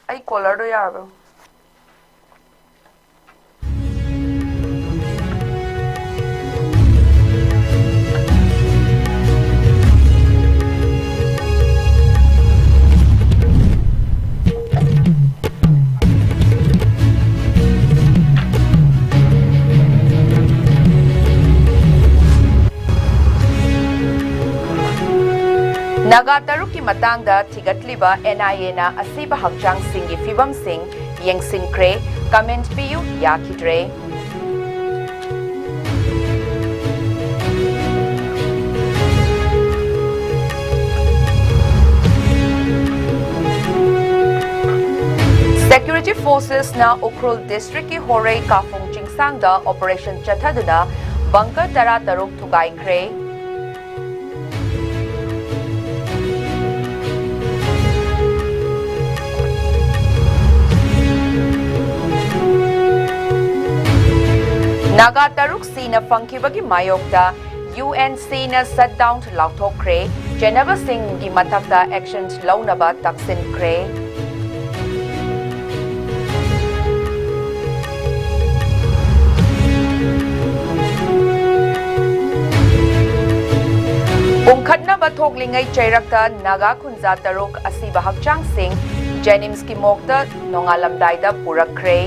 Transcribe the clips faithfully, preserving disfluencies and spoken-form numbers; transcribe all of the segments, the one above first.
ꯑꯩ ꯀꯣꯂꯔꯗꯣ ꯌꯥꯔꯕ? ꯅꯥꯒꯥ ꯇꯔꯨꯛꯀꯤ ꯃꯇꯥꯡꯗ ꯊꯤꯒꯠꯂꯤꯕ ꯑꯦꯟ ꯑꯥꯏ ꯑꯦꯅ ꯑꯁꯤꯕ ꯍꯛꯆꯥꯡꯁꯤꯡꯒꯤ ꯐꯤꯕꯝꯁꯤꯡ ꯌꯦꯡꯁꯤꯟꯈ꯭ꯔꯦ꯫ ꯀꯃꯦꯟꯠ ꯄꯤꯌꯨ ꯌꯥꯈꯤꯗ꯭ꯔꯦ꯫ ꯁꯦꯀ꯭ꯌꯨꯔꯤꯇꯤ ꯐꯣꯔꯁꯦꯁꯅ ꯎꯈ꯭ꯔꯨꯜ ꯗꯤꯁꯇ꯭ꯔꯤꯛꯀꯤ ꯍꯣꯔꯩ ꯀꯥꯐꯨꯡ ꯆꯤꯡꯁꯥꯡꯗ ꯑꯣꯄꯔꯦꯁꯟ ꯆꯠꯊꯗꯨꯅ ꯕꯪꯀꯔ ꯇꯔꯥꯇꯔꯨꯛ ꯊꯨꯒꯥꯏꯈ꯭ꯔꯦ꯫ ꯅꯥꯒꯥ ꯇꯔꯨꯛ ꯁꯤꯅ ꯐꯪꯈꯤꯕꯒꯤ ꯃꯥꯌꯣꯛꯇ ꯌꯨ ꯑꯦꯟ ꯁꯤꯅ ꯁꯠꯗꯥꯎꯟ ꯂꯥꯎꯊꯣꯛꯈ꯭ꯔꯦ꯫ ꯆꯦꯟꯅꯕꯁꯤꯡꯒꯤ ꯃꯊꯛꯇ ꯑꯦꯛꯁꯟ ꯂꯧꯅꯕ ꯇꯛꯁꯤꯟꯈ꯭ꯔꯦ꯫ ꯄꯨꯝꯈꯠꯅꯕ ꯊꯣꯛꯂꯤꯉꯩ ꯆꯩꯔꯛꯇ ꯅꯥꯒꯥ ꯈꯨꯟꯖꯥ ꯇꯔꯨꯛ ꯑꯁꯤꯕ ꯍꯛꯆꯥꯡꯁꯤꯡ ꯖꯦꯅꯤꯝꯁꯀꯤ ꯃꯣꯔꯒꯇ ꯅꯣꯡꯉꯥꯜꯂꯝꯗꯥꯏꯗ ꯄꯨꯔꯛꯈ꯭ꯔꯦ꯫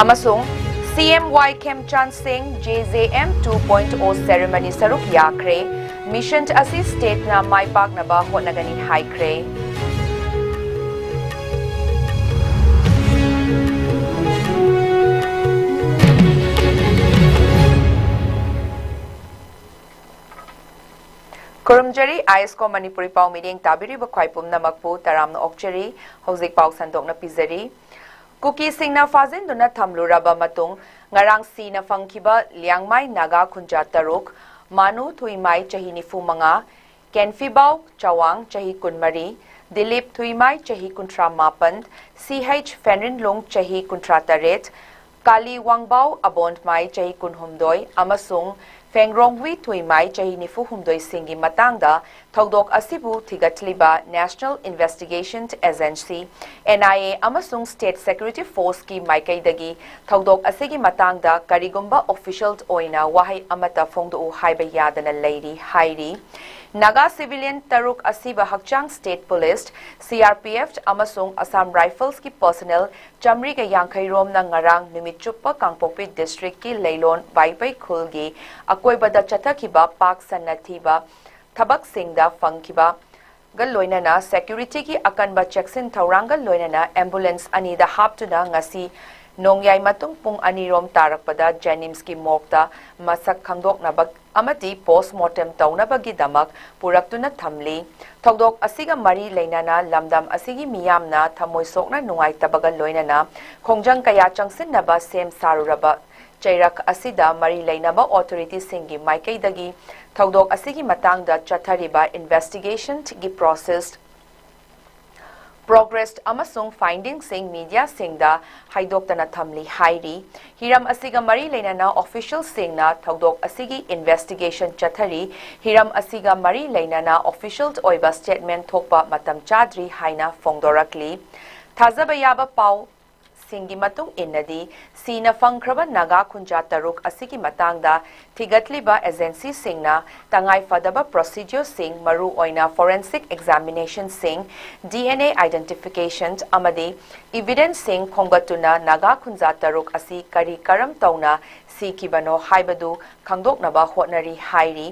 ꯑꯃꯁꯨꯡ ꯁꯤ ꯑꯦꯝ ꯋꯥꯏ ꯈꯦꯝꯆꯥꯟ ꯁꯤꯡ J J M two point ꯑꯣ ꯁꯦꯔꯦꯃꯅꯤ ꯁꯔꯨꯛ ꯌꯥꯈ꯭ꯔꯦ꯫ ꯃꯤꯁꯟ ꯑꯁꯤ ꯁ꯭ꯇꯦꯠꯅ ꯃꯥꯏ ꯄꯥꯛꯅꯕ ꯍꯣꯠꯅꯒꯅꯤ ꯍꯥꯏꯈ꯭ꯔꯦ꯫ ꯈꯨꯔꯨꯝꯖꯔꯤ, ꯑꯥꯏ ꯑꯦꯁ ꯀꯣ ꯃꯅꯤꯄꯨꯔꯤ ꯄꯥꯎ ꯃꯤꯠꯌꯦꯡ ꯇꯥꯕꯤꯔꯤꯕ ꯈ꯭ꯋꯥꯏ ꯄꯨꯝꯅꯃꯛꯄꯨ ꯇꯔꯥꯝꯅ ꯑꯣꯛꯆꯔꯤ꯫ ꯍꯧꯖꯤꯛ ꯄꯥꯎ ꯁꯟꯗꯣꯛꯅ ꯄꯤꯖꯔꯤ꯫ ꯀꯨꯀꯤꯁꯤꯡꯅ ꯐꯥꯖꯤꯟꯗꯨꯅ ꯊꯝꯂꯨꯔꯕ ꯃꯇꯨꯡ, ꯉꯔꯥꯡ ꯁꯤꯅ ꯐꯪꯈꯤꯕ ꯂꯤꯌꯥꯡꯃꯥꯏ ꯅꯥꯒꯥ ꯈꯨꯟꯖꯥ ꯇꯔꯨꯛ, ꯃꯥꯅꯨ ꯊꯨꯏꯃꯥꯏ, ꯆꯍꯤ ꯅꯤꯐꯨ ꯃꯉꯥ, ꯀꯦꯟꯐꯤꯕꯥꯎ ꯆꯋꯥꯡ, ꯆꯍꯤ ꯀꯨꯟꯃꯔꯤ, ꯗꯤꯂꯤꯞ ꯊꯨꯏꯃꯥꯏ, ꯆꯍꯤ ꯀꯨꯟꯊ꯭ꯔꯥ ꯃꯥꯄꯟ, ꯁꯤ ꯑꯩꯆ ꯐꯦꯟꯔꯤꯟꯂꯨꯡ, ꯆꯍꯤ ꯀꯨꯟꯊ꯭ꯔꯥ ꯇꯔꯦꯠ, ꯀꯥꯂꯤ ꯋꯥꯡꯕꯥꯎ ꯑꯕꯣꯟꯃꯥꯏ ꯆꯍꯤ ꯀꯨꯟꯍꯨꯝꯗꯣꯏ ꯑꯃꯁꯨꯡ ꯐꯦꯡꯔꯣꯡꯋꯤ ꯊꯨꯏꯃꯥꯏ ꯆꯍꯤ ꯅꯤꯐꯨ ꯍꯨꯝꯗꯣꯏꯁꯤꯡꯒꯤ ꯃꯇꯥꯡꯗ ꯊꯧꯗꯣꯛ ꯑꯁꯤꯕꯨ ꯊꯤꯒꯠꯂꯤꯕ National Investigation Agency, N I A, ꯑꯃꯁꯨꯡ State Security Forceꯀꯤ ꯃꯥꯏꯀꯩꯗꯒꯤ ꯊꯧꯗꯣꯛ ꯑꯁꯤꯒꯤ ꯃꯇꯥꯡꯗ ꯀꯔꯤꯒꯨꯝꯕ official ꯑꯣꯏꯅ ꯋꯥꯍꯩ ꯑꯃꯠꯇ ꯐꯣꯡꯗꯣꯛꯎ ꯍꯥꯏꯕ ꯌꯥꯗꯅ ꯂꯩꯔꯤ ꯍꯥꯏꯔꯤ꯫ ꯅꯥꯒꯥ civilian ꯇꯔꯨꯛ ꯑꯁꯤꯕ ꯍꯛꯆꯥꯡ State Police, C R P F ꯑꯃꯁꯨꯡ Assam Riflesꯀꯤ personnel ꯆꯥꯃꯔꯤꯒ ꯌꯥꯡꯈꯩ ꯔꯣꯝꯅ ꯉꯔꯥꯡ ꯅꯨꯃꯤꯠ ꯆꯨꯞꯄ ꯀꯥꯡꯄꯣꯛꯄꯤ districtꯀꯤ ꯂꯩꯂꯣꯟ ꯋꯥꯏꯄꯩ ꯈꯨꯜꯒꯤ ꯑꯀꯣꯏꯕꯗ ꯆꯠꯊꯈꯤꯕ ꯄꯥꯛ ꯁꯟꯅ ꯊꯤꯕ ꯊꯕꯛꯁꯤꯡꯗ ꯐꯪꯈꯤꯕꯒ ꯂꯣꯏꯅꯅ securityꯒꯤ ꯑꯀꯟꯕ ꯆꯦꯛꯁꯤꯟ ꯊꯧꯔꯥꯡꯒ ꯂꯣꯏꯅꯅ ambulance ꯑꯅꯤꯗ ꯍꯥꯞꯇꯨꯅ ꯉꯁꯤ ꯅꯣꯡꯌꯥꯏ ꯃꯇꯨꯡ ꯄꯨꯡ ꯑꯅꯤ ꯔꯣꯝ ꯇꯥꯔꯛꯄꯗ JNIMSꯀꯤ morgueꯇ ꯃꯁꯛ ꯈꯪꯗꯣꯛꯅꯕ ꯑꯃꯗꯤ postmortem ꯇꯧꯅꯕꯒꯤꯗꯃꯛ ꯄꯨꯔꯛꯇꯨꯅ ꯊꯝꯂꯤ꯫ ꯊꯧꯗꯣꯛ ꯑꯁꯤꯒ ꯃꯔꯤ ꯂꯩꯅꯅ ꯂꯝꯗꯝ ꯑꯁꯤꯒꯤ ꯃꯤꯌꯥꯝꯅ ꯊꯃꯣꯏ ꯁꯣꯛꯅ ꯅꯨꯡꯉꯥꯏꯇꯕꯒ ꯂꯣꯏꯅꯅ ꯈꯣꯡꯖꯪ ꯀꯌꯥ ꯆꯪꯁꯤꯟꯅꯕ ꯁꯦꯝ ꯁꯥꯔꯨꯔꯕ ꯆꯩꯔꯛ ꯑꯁꯤꯗ ꯃꯔꯤ ꯂꯩꯅꯕ authorityꯁꯤꯡꯒꯤ ꯃꯥꯏꯀꯩꯗꯒꯤ ꯊꯧꯗꯣꯛ ꯑꯁꯤꯒꯤ ꯃꯇꯥꯡꯗ ꯆꯠꯊꯔꯤꯕ investigationꯒꯤ process, progress ꯑꯃꯁꯨꯡ findingꯁꯤꯡ mediaꯁꯤꯡꯗ ꯍꯥꯏꯗꯣꯛꯇꯅ ꯊꯝꯂꯤ ꯍꯥꯏꯔꯤ꯫ ꯍꯤꯔꯝ ꯑꯁꯤꯒ ꯃꯔꯤ ꯂꯩꯅꯅ officialꯁꯤꯡꯅ ꯊꯧꯗꯣꯛ ꯑꯁꯤꯒꯤ investigation ꯆꯠꯊꯔꯤ꯫ ꯍꯤꯔꯝ ꯑꯁꯤꯒ ꯃꯔꯤ ꯂꯩꯅꯅ official ꯑꯣꯏꯕ statement ꯊꯣꯛꯄ ꯃꯇꯝ ꯆꯥꯗ꯭ꯔꯤ ꯍꯥꯏꯅ ꯐꯣꯡꯗꯣꯔꯛꯂꯤ꯫ ꯊꯥꯖꯕ ꯌꯥꯕ ꯄꯥꯎꯁꯤꯡꯒꯤ ꯃꯇꯨꯡ ꯏꯟꯅꯗꯤ, ꯁꯤꯅ ꯐꯪꯈ꯭ꯔꯕ ꯅꯥꯒꯥ ꯈꯨꯟꯖꯥ ꯇꯔꯨꯛ ꯑꯁꯤꯒꯤ ꯃꯇꯥꯡꯗ ꯊꯤꯒꯠꯂꯤꯕ agencyꯁꯤꯡꯅ ꯇꯉꯥꯏ ꯐꯗꯕ procedureꯁꯤꯡ, ꯃꯔꯨꯑꯣꯏꯅ forensic examinationꯁꯤꯡ, D N A identification ꯑꯃꯗꯤ evidenceꯁꯤꯡ ꯈꯣꯝꯒꯠꯇꯨꯅ ꯅꯥꯒꯥ ꯈꯨꯟꯖꯥ ꯇꯔꯨꯛ ꯑꯁꯤ ꯀꯔꯤ ꯀꯔꯝ ꯇꯧꯅ ꯁꯤꯈꯤꯕꯅꯣ ꯍꯥꯏꯕꯗꯨ ꯈꯪꯗꯣꯛꯅꯕ ꯍꯣꯠꯅꯔꯤ ꯍꯥꯏꯔꯤ꯫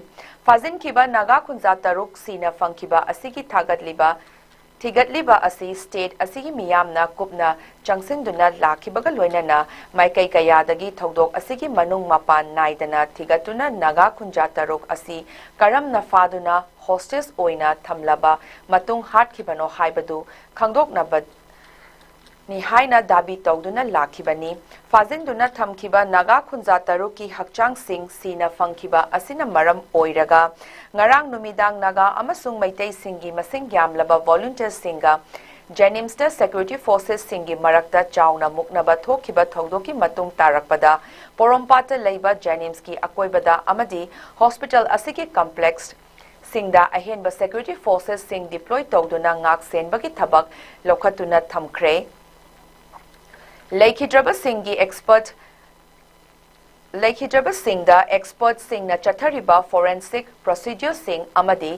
ꯐꯥꯖꯤꯟꯈꯤꯕ ꯅꯥꯒꯥ ꯈꯨꯟꯖꯥ ꯇꯔꯨꯛ ꯁꯤꯅ ꯐꯪꯈꯤꯕ ꯑꯁꯤꯒꯤ ꯊꯥꯒꯠꯂꯤꯕ ꯊꯤꯒꯠꯂꯤꯕ ꯑꯁꯤ state ꯑꯁꯤꯒꯤ ꯃꯤꯌꯥꯝꯅ ꯀꯨꯞꯅ ꯆꯪꯁꯤꯟꯗꯨꯅ ꯂꯥꯛꯈꯤꯕꯒ ꯂꯣꯏꯅꯅ ꯃꯥꯏꯀꯩ ꯀꯌꯥꯗꯒꯤ ꯊꯧꯗꯣꯛ ꯑꯁꯤꯒꯤ ꯃꯅꯨꯡ ꯃꯄꯥꯟ ꯅꯥꯏꯗꯅ ꯊꯤꯒꯠꯇꯨꯅ ꯅꯥꯒꯥ ꯈꯨꯟꯖꯥ ꯇꯔꯨꯛ ꯑꯁꯤ ꯀꯔꯝꯅ ꯐꯥꯗꯨꯅ hostage ꯑꯣꯏꯅ ꯊꯝꯂꯕ ꯃꯇꯨꯡ ꯍꯥꯠꯈꯤꯕꯅꯣ ꯍꯥꯏꯕꯗꯨ ꯈꯪꯗꯣꯛꯅꯕꯅꯤ ꯍꯥꯏꯅ ꯗꯥꯕꯤ ꯇꯧꯗꯨꯅ ꯂꯥꯛꯈꯤꯕꯅꯤ꯫ ꯐꯥꯖꯤꯟꯗꯨꯅ ꯊꯝꯈꯤꯕ ꯅꯥꯒꯥ ꯈꯨꯟꯖꯥ ꯇꯔꯨꯛꯀꯤ ꯍꯛꯆꯥꯡꯁꯤꯡ ꯁꯤꯅ ꯐꯪꯈꯤꯕ ꯑꯁꯤꯅ ꯃꯔꯝ ꯑꯣꯏꯔꯒ ꯉꯔꯥꯡ ꯅꯨꯃꯤꯗꯥꯡ ꯅꯥꯒꯥ ꯑꯃꯁꯨꯡ ꯃꯩꯇꯩꯁꯤꯡꯒꯤ ꯃꯁꯤꯡ ꯌꯥꯝꯂꯕ volunteerꯁꯤꯡꯒ ꯖꯦꯅꯤꯝꯁꯇ ꯁꯦꯀ꯭ꯌꯨꯔꯤꯇꯤ ꯐꯣꯔꯁꯦꯁꯁꯤꯡꯒꯤ ꯃꯔꯛꯇ ꯆꯥꯎꯅ ꯃꯨꯛꯅꯕ ꯊꯣꯛꯈꯤꯕ ꯊꯧꯗꯣꯛꯀꯤ ꯃꯇꯨꯡ ꯇꯥꯔꯛꯄꯗ, ꯄꯣꯔꯣꯝꯄꯥꯠꯇ ꯂꯩꯕ ꯖꯦꯅꯤꯝꯁꯀꯤ ꯑꯀꯣꯏꯕꯗ ꯑꯃꯗꯤ ꯍꯣꯁꯄꯤꯇꯥꯜ ꯑꯁꯤꯒꯤ ꯀꯝꯄ꯭ꯂꯦꯛꯁꯁꯤꯡꯗ ꯑꯍꯦꯟꯕ ꯁꯦꯀ꯭ꯌꯨꯔꯤꯇꯤ ꯐꯣꯔꯁꯦꯁꯁꯤꯡ ꯗꯤꯄ꯭ꯂꯣꯏ ꯇꯧꯗꯨꯅ ꯉꯥꯛ ꯁꯦꯟꯕꯒꯤ ꯊꯕꯛ ꯂꯧꯈꯠꯇꯨꯅ ꯊꯝꯈ꯭ꯔꯦ꯫ ꯂꯩꯈꯤꯗ꯭ꯔꯕꯁꯤꯡꯒꯤ ꯑꯦꯛꯁꯄꯔꯠ ꯂꯩꯈꯤꯗ꯭ꯔꯕꯁꯤꯡꯗ ꯑꯦꯛꯁꯄꯔꯠꯁꯤꯡꯅ ꯆꯠꯊꯔꯤꯕ ꯐꯣꯔꯦꯟꯁꯤꯛ ꯄ꯭ꯔꯣꯁꯤꯗ꯭ꯌꯨꯔꯁꯤꯡ ꯑꯃꯗꯤ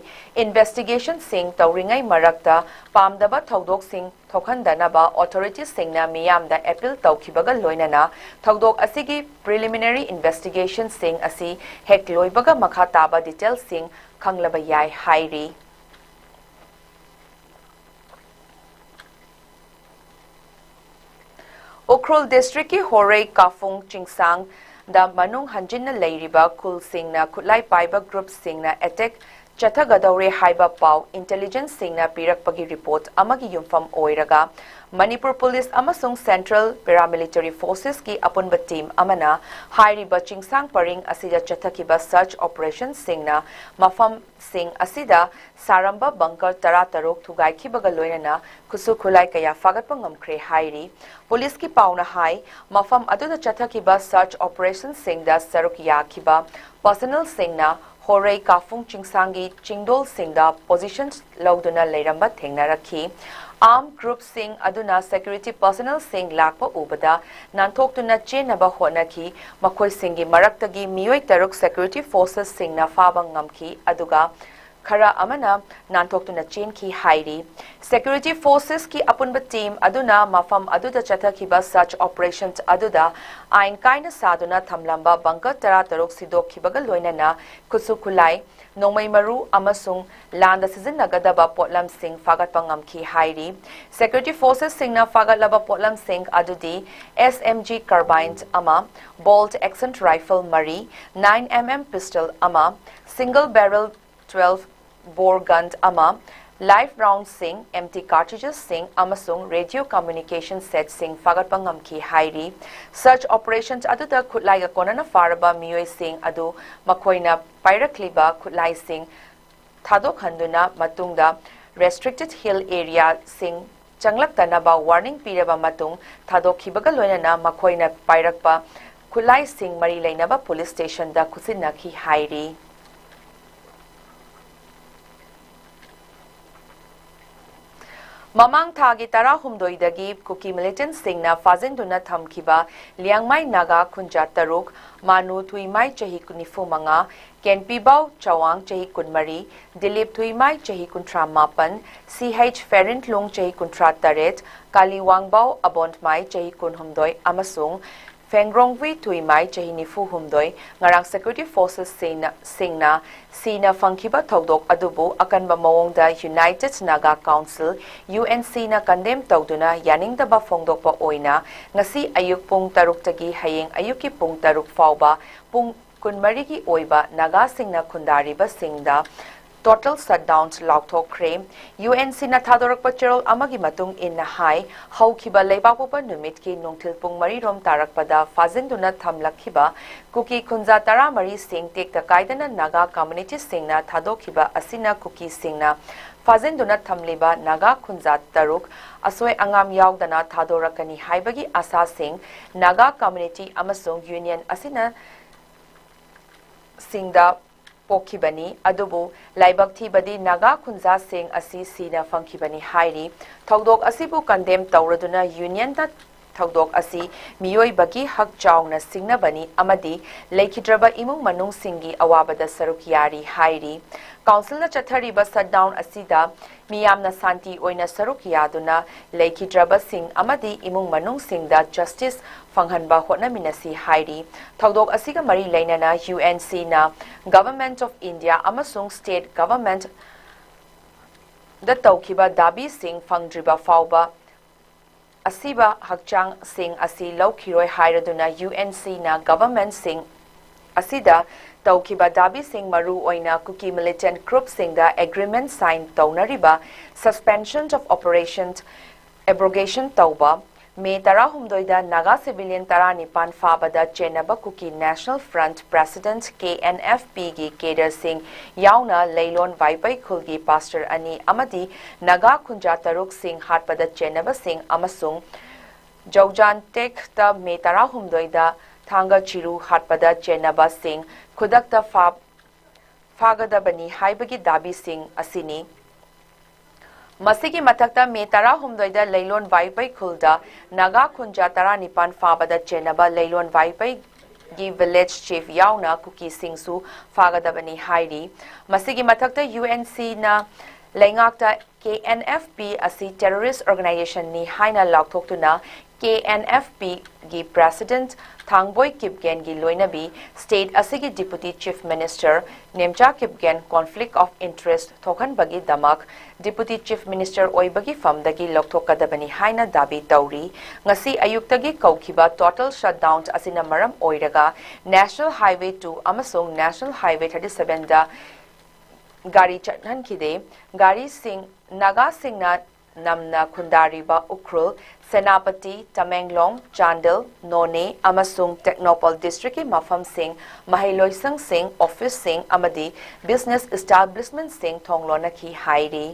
ꯏꯟꯚꯦꯁꯇꯤꯒꯦꯁꯟꯁꯤꯡ ꯇꯧꯔꯤꯉꯩ ꯃꯔꯛꯇ ꯄꯥꯝꯗꯕ ꯊꯧꯗꯣꯛꯁꯤꯡ ꯊꯣꯛꯍꯟꯗꯅꯕ ꯑꯣꯊꯣꯔꯤꯇꯤꯁꯤꯡꯅ ꯃꯤꯌꯥꯝꯗ ꯑꯦꯄꯤꯜ ꯇꯧꯈꯤꯕꯒ ꯂꯣꯏꯅꯅ ꯊꯧꯗꯣꯛ ꯑꯁꯤꯒꯤ ꯄ꯭ꯔꯤꯂꯤꯃꯤꯅꯔꯤ ꯏꯟꯚꯦꯁꯇꯤꯒꯦꯁꯟꯁꯤꯡ ꯑꯁꯤ ꯍꯦꯛ ꯂꯣꯏꯕꯒ ꯃꯈꯥ ꯇꯥꯕ ꯗꯤꯇꯦꯜꯁꯤꯡ ꯈꯪꯂꯕ ꯌꯥꯏ ꯍꯥꯏꯔꯤ꯫ ꯎꯈ꯭ꯔꯨꯜ ꯗꯤꯁꯇ꯭ꯔꯤꯛꯀꯤ ꯍꯣꯔꯩ ꯀꯥꯐꯨꯡ ꯆꯤꯡꯁꯥꯡꯗ ꯃꯅꯨꯡ ꯍꯟꯖꯤꯟꯅ ꯂꯩꯔꯤꯕ ꯈꯨꯜꯁꯤꯡꯅ ꯈꯨꯠꯂꯥꯏ ꯄꯥꯏꯕ ꯒ꯭ꯔꯨꯞꯁꯤꯡꯅ ꯑꯦꯇꯦꯛ ꯆꯠꯊꯒꯗꯧꯔꯦ ꯍꯥꯏꯕ ꯄꯥꯎ ꯏꯟꯇꯦꯂꯤꯖꯦꯟꯁꯁꯤꯡꯅ ꯄꯤꯔꯛꯄꯒꯤ ꯔꯤꯄꯣꯔꯠ ꯑꯃꯒꯤ ꯌꯨꯝꯐꯝ ꯑꯣꯏꯔꯒ, ꯃꯅꯤꯄꯨꯔ ꯄꯨꯂꯤꯁ ꯑꯃꯁꯨꯡ ꯁꯦꯟꯇ꯭ꯔꯦꯜ ꯄꯦꯔꯥꯃꯤꯂꯤꯇꯔꯤ ꯐꯣꯔꯁꯦꯁꯀꯤ ꯑꯄꯨꯟꯕ ꯇꯤꯝ ꯑꯃꯅ ꯍꯥꯏꯔꯤꯕ ꯆꯤꯡꯁꯥꯡ ꯄꯔꯤꯡ ꯑꯁꯤꯗ ꯆꯠꯊꯈꯤꯕ ꯁꯔꯆ ꯑꯣꯄꯔꯦꯁꯟꯁꯤꯡꯅ ꯃꯐꯝꯁꯤꯡ ꯑꯁꯤꯗ ꯁꯥꯔꯝꯕ ꯕꯪꯀꯔ ꯇꯔꯥꯇꯔꯨꯛ ꯊꯨꯒꯥꯏꯈꯤꯕꯒ ꯂꯣꯏꯅꯅ ꯈꯨꯠꯁꯨ ꯈꯨꯠꯂꯥꯏ ꯀꯌꯥ ꯐꯥꯒꯠꯄ ꯉꯝꯈ꯭ꯔꯦ ꯍꯥꯏꯔꯤ꯫ ꯄꯨꯂꯤꯁꯀꯤ ꯄꯥꯎꯅ ꯍꯥꯏ, ꯃꯐꯝ ꯑꯗꯨꯗ ꯆꯠꯊꯈꯤꯕ ꯁꯔꯆ ꯑꯣꯄꯔꯦꯁꯟꯁꯤꯡꯗ ꯁꯔꯨꯛ ꯌꯥꯈꯤꯕ ꯄꯔꯁꯅꯦꯜꯁꯤꯡꯅ ꯍꯣꯔꯩ ꯀꯥꯐꯨꯡ ꯆꯤꯡꯁꯥꯡꯒꯤ ꯆꯤꯡꯗꯣꯜꯁꯤꯡꯗ ꯄꯣꯖꯤꯁꯟ ꯂꯧꯗꯨꯅ ꯂꯩꯔꯝꯕ ꯊꯦꯡꯅꯔꯛꯈꯤ꯫ ꯑꯥꯔꯝ ꯒ꯭ꯔꯨꯞꯁꯤꯡ ꯑꯗꯨꯅ ꯁꯦꯀ꯭ꯌꯨꯔꯤꯇꯤ ꯄꯔꯁꯅꯦꯜꯁꯤꯡ ꯂꯥꯛꯄ ꯎꯕꯗ ꯅꯥꯟꯊꯣꯛꯇꯨꯅ ꯆꯦꯟꯅꯕ ꯍꯣꯠꯅꯈꯤ꯫ ꯃꯈꯣꯏꯁꯤꯡꯒꯤ ꯃꯔꯛꯇꯒꯤ ꯃꯤꯑꯣꯏ ꯇꯔꯨꯛ ꯁꯦꯀ꯭ꯌꯨꯔꯤꯇꯤ ꯐꯣꯔꯁꯦꯁꯁꯤꯡꯅ ꯐꯥꯕ ꯉꯝꯈꯤ, ꯑꯗꯨꯒ ꯈꯔ ꯑꯃꯅ ꯅꯥꯟꯊꯣꯛꯇꯨꯅ ꯆꯦꯟꯈꯤ ꯍꯥꯏꯔꯤ꯫ ꯁꯦꯀ꯭ꯌꯨꯔꯤꯇꯤ ꯐꯣꯔꯁꯦꯁꯀꯤ ꯑꯄꯨꯟꯕ ꯇꯤꯝ ꯑꯗꯨꯅ ꯃꯐꯝ ꯑꯗꯨꯗ ꯆꯠꯊꯈꯤꯕ ꯁꯔꯆ ꯑꯣꯄꯔꯦꯁꯟ ꯑꯗꯨꯗ ꯑꯥꯏꯟ ꯀꯥꯏꯅ ꯁꯥꯗꯨꯅ ꯊꯝꯂꯝꯕ ꯕꯪꯀꯔ ꯇꯔꯥꯇꯔꯨꯛ ꯁꯤꯗꯣꯛꯈꯤꯕꯒ ꯂꯣꯏꯅꯅ ꯈꯨꯠꯁꯨ ꯈꯨꯠꯂꯥꯏ, ꯅꯣꯡꯃꯩ ꯃꯔꯨ ꯑꯃꯁꯨꯡ ꯂꯥꯟꯗ ꯁꯤꯖꯤꯟꯅꯒꯗꯕ ꯄꯣꯠꯂꯝꯁꯤꯡ ꯐꯥꯒꯠꯄ ꯉꯝꯈꯤ ꯍꯥꯏꯔꯤ꯫ ꯁꯦꯀ꯭ꯌꯨꯔꯤꯇꯤ ꯐꯣꯔꯁꯦꯁꯁꯤꯡꯅ ꯐꯥꯒꯠꯂꯕ ꯄꯣꯠꯂꯝꯁꯤꯡ ꯑꯗꯨꯗꯤ ꯑꯦꯁ ꯑꯦꯝ ꯖꯤ ꯀꯥꯔꯕꯥꯏꯟ ꯑꯃ, ꯕꯣꯜꯠ ꯑꯦꯛꯁꯟ ꯔꯥꯏꯐꯜ ꯃꯔꯤ, ꯅꯥꯏꯟ ꯑꯦꯝ ꯑꯦꯝ ꯄꯤꯁꯇꯜ ꯑꯃ, ꯁꯤꯡꯒꯜ ꯕꯦꯔꯦꯜ ꯇ꯭ꯋꯦꯜꯐ ꯕꯣꯔ ꯒꯟ ꯑꯃ, ꯂꯥꯏꯐ ꯔꯥꯎꯟꯁꯤꯡ, ꯑꯦꯝꯇꯤ ꯀꯥꯔꯇ꯭ꯔꯤꯖꯦꯁꯁꯤꯡ ꯑꯃꯁꯨꯡ ꯔꯦꯗꯤꯑꯣ ꯀꯝꯃ꯭ꯌꯨꯅꯤꯀꯦꯁꯟ ꯁꯦꯠꯁꯤꯡ ꯐꯥꯒꯠꯄ ꯉꯝꯈꯤ ꯍꯥꯏꯔꯤ꯫ ꯁꯔꯆ ꯑꯣꯄꯔꯦꯁꯟ ꯑꯗꯨꯗ ꯈꯨꯠꯂꯥꯏꯒ ꯀꯣꯟꯅꯅ ꯐꯥꯔꯕ ꯃꯤꯑꯣꯏꯁꯤꯡ ꯑꯗꯨ ꯃꯈꯣꯏꯅ ꯄꯥꯏꯔꯛꯂꯤꯕ ꯈꯨꯠꯂꯥꯏꯁꯤꯡ ꯊꯥꯗꯣꯛꯍꯟꯗꯨꯅ ꯃꯇꯨꯡꯗ ꯔꯦꯁꯇ꯭ꯔꯤꯛꯇꯦꯗ ꯍꯤꯜ ꯑꯦꯔꯤꯌꯥꯁꯤꯡ ꯆꯪꯂꯛꯇꯅꯕ warning ꯄꯤꯔꯕ ꯃꯇꯨꯡ ꯊꯥꯗꯣꯛꯈꯤꯕꯒ ꯂꯣꯏꯅꯅ ꯃꯈꯣꯏꯅ ꯄꯥꯏꯔꯛꯄ ꯈꯨꯠꯂꯥꯏꯁꯤꯡ ꯃꯔꯤ ꯂꯩꯅꯕ police stationꯗ ꯈꯨꯠꯁꯤꯟꯅꯈꯤ ꯍꯥꯏꯔꯤ꯫ ꯃꯃꯥꯡ ꯊꯥꯒꯤ ꯇꯔꯥꯍꯨꯝꯗꯣꯏꯗꯒꯤ ꯀꯨꯀꯤ militantꯁꯤꯡꯅ ꯐꯥꯖꯤꯟꯗꯨꯅ ꯊꯝꯈꯤꯕ ꯂꯤꯌꯥꯡꯃꯥꯏ ꯅꯥꯒꯥ ꯈꯨꯟꯖꯥ ꯇꯔꯨꯛ, ꯃꯥꯅꯨ ꯊꯨꯏꯃꯥꯏ ꯆꯍꯤ ꯅꯤꯐꯨ ꯃꯉꯥ, ꯀꯦꯟꯄꯤꯕꯥꯎ ꯆꯋꯥꯡ ꯆꯍꯤ ꯀꯨꯟꯃꯔꯤ, ꯗꯤꯂꯤꯞ ꯊꯨꯏꯃꯥꯏ ꯆꯍꯤ ꯀꯨꯟꯊ꯭ꯔꯥ ꯃꯥꯄꯟ, ꯁꯤ ꯑꯩꯆ ꯐꯦꯔꯤꯟꯂꯨꯡ ꯆꯍꯤ ꯀꯨꯟꯊ꯭ꯔꯥ ꯇꯔꯦꯠ, ꯀꯥꯂꯤꯋꯥꯡꯕꯥꯎ ꯑꯕꯣꯟꯃꯥꯏ ꯆꯍꯤ ꯀꯨꯟꯍꯨꯝꯗꯣꯏ ꯑꯃꯁꯨꯡ ꯐꯦꯡꯒ꯭ꯔꯣꯡꯋꯤ ꯊꯨꯏꯃꯥꯏ ꯆꯍꯤ ꯅꯤꯐꯨ ꯍꯨꯝꯗꯣꯏ ꯉꯔꯥꯡ security forcesꯁꯤꯡꯅ ꯁꯤꯡꯅ ꯁꯤꯅ ꯐꯪꯈꯤꯕ ꯊꯧꯗꯣꯛ ꯑꯗꯨꯕꯨ ꯑꯀꯟꯕ ꯃꯑꯣꯡꯗ United Naga Council, UNCꯅ condemn ꯇꯧꯗꯨꯅ ꯌꯥꯅꯤꯡꯗꯕ ꯐꯣꯡꯗꯣꯛꯄ ꯑꯣꯏꯅ ꯉꯁꯤ ꯑꯌꯨꯛ ꯄꯨꯡ ꯇꯔꯨꯛꯇꯒꯤ ꯍꯌꯦꯡ ꯑꯌꯨꯛꯀꯤ ꯄꯨꯡ ꯇꯔꯨꯛ ꯐꯥꯎꯕ ꯄꯨꯡ ꯀꯨꯟꯃꯔꯤꯒꯤ ꯑꯣꯏꯕ ꯅꯥꯒꯥꯁꯤꯡꯅ ꯈꯨꯟꯗꯥꯔꯤꯕꯁꯤꯡꯗ total shutdown ꯂꯥꯎꯊꯣꯛꯈ꯭ꯔꯦ꯫ UNCꯅ ꯊꯥꯗꯣꯔꯛꯄ ꯆꯦꯔꯣꯜ ꯑꯃꯒꯤ ꯃꯇꯨꯡ ꯏꯟꯅ ꯍꯥꯏ, ꯍꯧꯈꯤꯕ ꯂꯩꯕꯥꯛꯄꯣꯛꯄ ꯅꯨꯃꯤꯠꯀꯤ ꯅꯨꯡꯊꯤꯜ ꯄꯨꯡ ꯃꯔꯤ ꯔꯣꯝ ꯇꯥꯔꯛꯄꯗ ꯐꯥꯖꯤꯟꯗꯨꯅ ꯊꯝꯂꯛꯈꯤꯕ ꯀꯨꯀꯤ ꯈꯨꯟꯖꯥ ꯇꯔꯥꯃꯔꯤꯁꯤꯡ ꯇꯦꯛꯇ ꯀꯥꯏꯗꯅ ꯅꯥꯒꯥ communityꯁꯤꯡꯅ ꯊꯥꯗꯣꯛꯈꯤꯕ ꯑꯁꯤꯅ ꯀꯨꯀꯤꯁꯤꯡꯅ ꯐꯥꯖꯤꯟꯗꯨꯅ ꯊꯝꯂꯤꯕ ꯅꯥꯒꯥ ꯈꯨꯟꯖꯥ ꯇꯔꯨꯛ ꯑꯁꯣꯏ ꯑꯉꯥꯝ ꯌꯥꯎꯗꯅ ꯊꯥꯗꯣꯔꯛꯀꯅꯤ ꯍꯥꯏꯕꯒꯤ ꯑꯥꯁꯥꯁꯤꯡ ꯅꯥꯒꯥ community ꯑꯃꯁꯨꯡ union ꯑꯁꯤꯅ ꯁꯤꯡꯗ ꯄꯣꯛꯈꯤꯕꯅꯤ꯫ ꯑꯗꯨꯕꯨ ꯂꯥꯏꯕꯛ ꯊꯤꯕꯗꯤ ꯅꯥꯒꯥ ꯈꯨꯟꯖꯥꯁꯤꯡ ꯑꯁꯤ ꯁꯤꯅ ꯐꯪꯈꯤꯕꯅꯤ ꯍꯥꯏꯔꯤ꯫ ꯊꯧꯗꯣꯛ ꯑꯁꯤꯕꯨ condemn ꯇꯧꯔꯗꯨꯅ unionꯗ ꯊꯧꯗꯣꯛ ꯑꯁꯤ ꯃꯤꯑꯣꯏꯕꯒꯤ ꯍꯛ ꯆꯥꯎꯅ ꯁꯤꯡꯅꯕꯅꯤ ꯑꯃꯗꯤ ꯂꯩꯈꯤꯗ꯭ꯔꯕ ꯏꯃꯨꯡ ꯃꯅꯨꯡꯁꯤꯡꯒꯤ ꯑꯋꯥꯕꯗ ꯁꯔꯨꯛ ꯌꯥꯔꯤ ꯍꯥꯏꯔꯤ꯫ Councilꯅ ꯆꯠꯊꯔꯤꯕ shutdown ꯑꯁꯤꯗ ꯃꯤꯌꯥꯝꯅ ꯁꯥꯟꯇꯤ ꯑꯣꯏꯅ ꯁꯔꯨꯛ ꯌꯥꯗꯨꯅ ꯂꯩꯈꯤꯗ꯭ꯔꯕꯁꯤꯡ ꯑꯃꯗꯤ ꯏꯃꯨꯡ ꯃꯅꯨꯡꯁꯤꯡꯗ justice ꯐꯪꯍꯟꯕ ꯍꯣꯠꯅꯃꯤꯟꯅꯁꯤ ꯍꯥꯏꯔꯤ꯫ ꯊꯧꯗꯣꯛ ꯑꯁꯤꯒ ꯃꯔꯤ ꯂꯩꯅꯅ UNCꯅ Government of India ꯑꯃꯁꯨꯡ state government ꯗ ꯇꯧꯈꯤꯕ ꯗꯥꯕꯤꯁꯤꯡ ꯐꯪꯗ꯭ꯔꯤꯕ ꯐꯥꯎꯕ ꯑꯁꯤꯕ ꯍꯛꯆꯥꯡꯁꯤꯡ ꯑꯁꯤ ꯂꯧꯈꯤꯔꯣꯏ ꯍꯥꯏꯔꯗꯨꯅ UNCꯅ governmentꯁꯤꯡ ꯑꯁꯤꯗ ꯇꯧꯈꯤꯕ ꯗꯥꯕꯤꯁꯤꯡ, ꯃꯔꯨ ꯑꯣꯏꯅ ꯀꯨꯀꯤ militant groupꯁꯤꯡꯗ agreement sign ꯇꯧꯅꯔꯤꯕ suspension of operation abrogation ꯇꯧꯕ, ꯃꯦ ꯇꯔꯥꯍꯨꯝꯗꯣꯏꯗ ꯅꯥꯒꯥ civilian ꯇꯔꯥꯅꯤꯄꯥꯟ ꯐꯥꯕꯗ ꯆꯦꯟꯅꯕ Kuki National Front President, K N F P ꯒꯤ cadreꯁꯤꯡ ꯌꯥꯎꯅ ꯂꯩꯂꯣꯟ ꯋꯥꯏꯄꯩ ꯈꯨꯜꯒꯤ pastor ꯑꯅꯤ ꯑꯃꯗꯤ ꯅꯥꯒꯥ ꯈꯨꯟꯖꯥ ꯇꯔꯨꯛꯁꯤꯡ ꯍꯥꯠꯄꯗ ꯆꯦꯟꯅꯕꯁꯤꯡ ꯑꯃꯁꯨꯡ ꯖꯧꯖꯥꯟꯇꯦꯛꯇ ꯃꯦ ꯇꯔꯥꯍꯨꯝꯗꯣꯏꯗ ꯊꯥꯡꯒ ꯆꯤꯔꯨ ꯍꯥꯠꯄꯗ ꯆꯦꯟꯅꯕꯁꯤꯡ ꯈꯨꯗꯛꯇ ꯐꯥ-, ꯐꯥꯒꯗꯕꯅꯤ ꯍꯥꯏꯕꯒꯤ ꯗꯥꯕꯤꯁꯤꯡ ꯑꯁꯤꯅꯤ꯫ ꯃꯁꯤꯒꯤ ꯃꯊꯛꯇ ꯃꯦ ꯇꯔꯥꯍꯨꯝꯗꯣꯏꯗ ꯂꯩꯂꯣꯟ ꯋꯥꯏꯄꯩ ꯈꯨꯜꯗ ꯅꯥꯒꯥ ꯈꯨꯟꯖꯥ ꯇꯔꯥꯅꯤꯄꯥꯟ ꯐꯥꯕꯗ ꯆꯦꯟꯅꯕ ꯂꯩꯂꯣꯟ ꯋꯥꯏꯄꯩꯒꯤ village chief ꯌꯥꯎꯅ ꯀꯨꯀꯤꯁꯤꯡꯁꯨ ꯐꯥꯒꯗꯕꯅꯤ ꯍꯥꯏꯔꯤ꯫ ꯃꯁꯤꯒꯤ ꯃꯊꯛꯇ U N Cꯅ ꯂꯩꯉꯥꯛꯇ K N F P ꯑꯁꯤ terrorist organizationꯅꯤ ꯍꯥꯏꯅ ꯂꯥꯎꯊꯣꯛꯇꯨꯅ K N F Pꯒꯤ president ꯊꯥꯡꯕꯣꯏ ꯀꯤꯞꯒꯦꯟꯒꯤ ꯂꯣꯏꯅꯕꯤ state ꯑꯁꯤꯒꯤ deputy chief minister Nemcha Kipgen conflict of interest ꯊꯣꯛꯍꯟꯕꯒꯤꯗꯃꯛ deputy chief minister ꯑꯣꯏꯕꯒꯤ ꯐꯝꯗꯒꯤ ꯂꯧꯊꯣꯛꯀꯗꯕꯅꯤ ꯍꯥꯏꯅ ꯗꯥꯕꯤ ꯇꯧꯔꯤ꯫ ꯉꯁꯤ ꯑꯌꯨꯛꯇꯒꯤ ꯀꯧꯈꯤꯕ total shutdown ꯑꯁꯤꯅ ꯃꯔꯝ ꯑꯣꯏꯔꯒ National Highway two ꯑꯃꯁꯨꯡ National Highway thirty sevenꯗ ꯒꯥꯔꯤ ꯆꯠꯍꯟꯈꯤꯗꯦ꯫ ꯒꯥꯔꯤꯁꯤꯡ ꯅꯥꯒꯥꯁꯤꯡꯅ ꯅꯝꯅ ꯈꯨꯟꯗꯥꯔꯤꯕ ꯎꯈ꯭ꯔꯨꯜ, ꯁꯦꯅꯥꯄꯇꯤ, ꯇꯃꯦꯡꯂꯣꯡ, ꯆꯥꯟꯗꯦꯜ, ꯅꯣꯅꯦ ꯑꯃꯁꯨꯡ ꯇꯦꯡꯅꯧꯄꯜ districtꯀꯤ ꯃꯐꯝꯁꯤꯡ, ꯃꯍꯩꯂꯣꯏꯁꯪꯁꯤꯡ, officeꯁꯤꯡ ꯑꯃꯗꯤ business establishmentꯁꯤꯡ ꯊꯣꯡ ꯂꯣꯟꯅꯈꯤ ꯍꯥꯏꯔꯤ꯫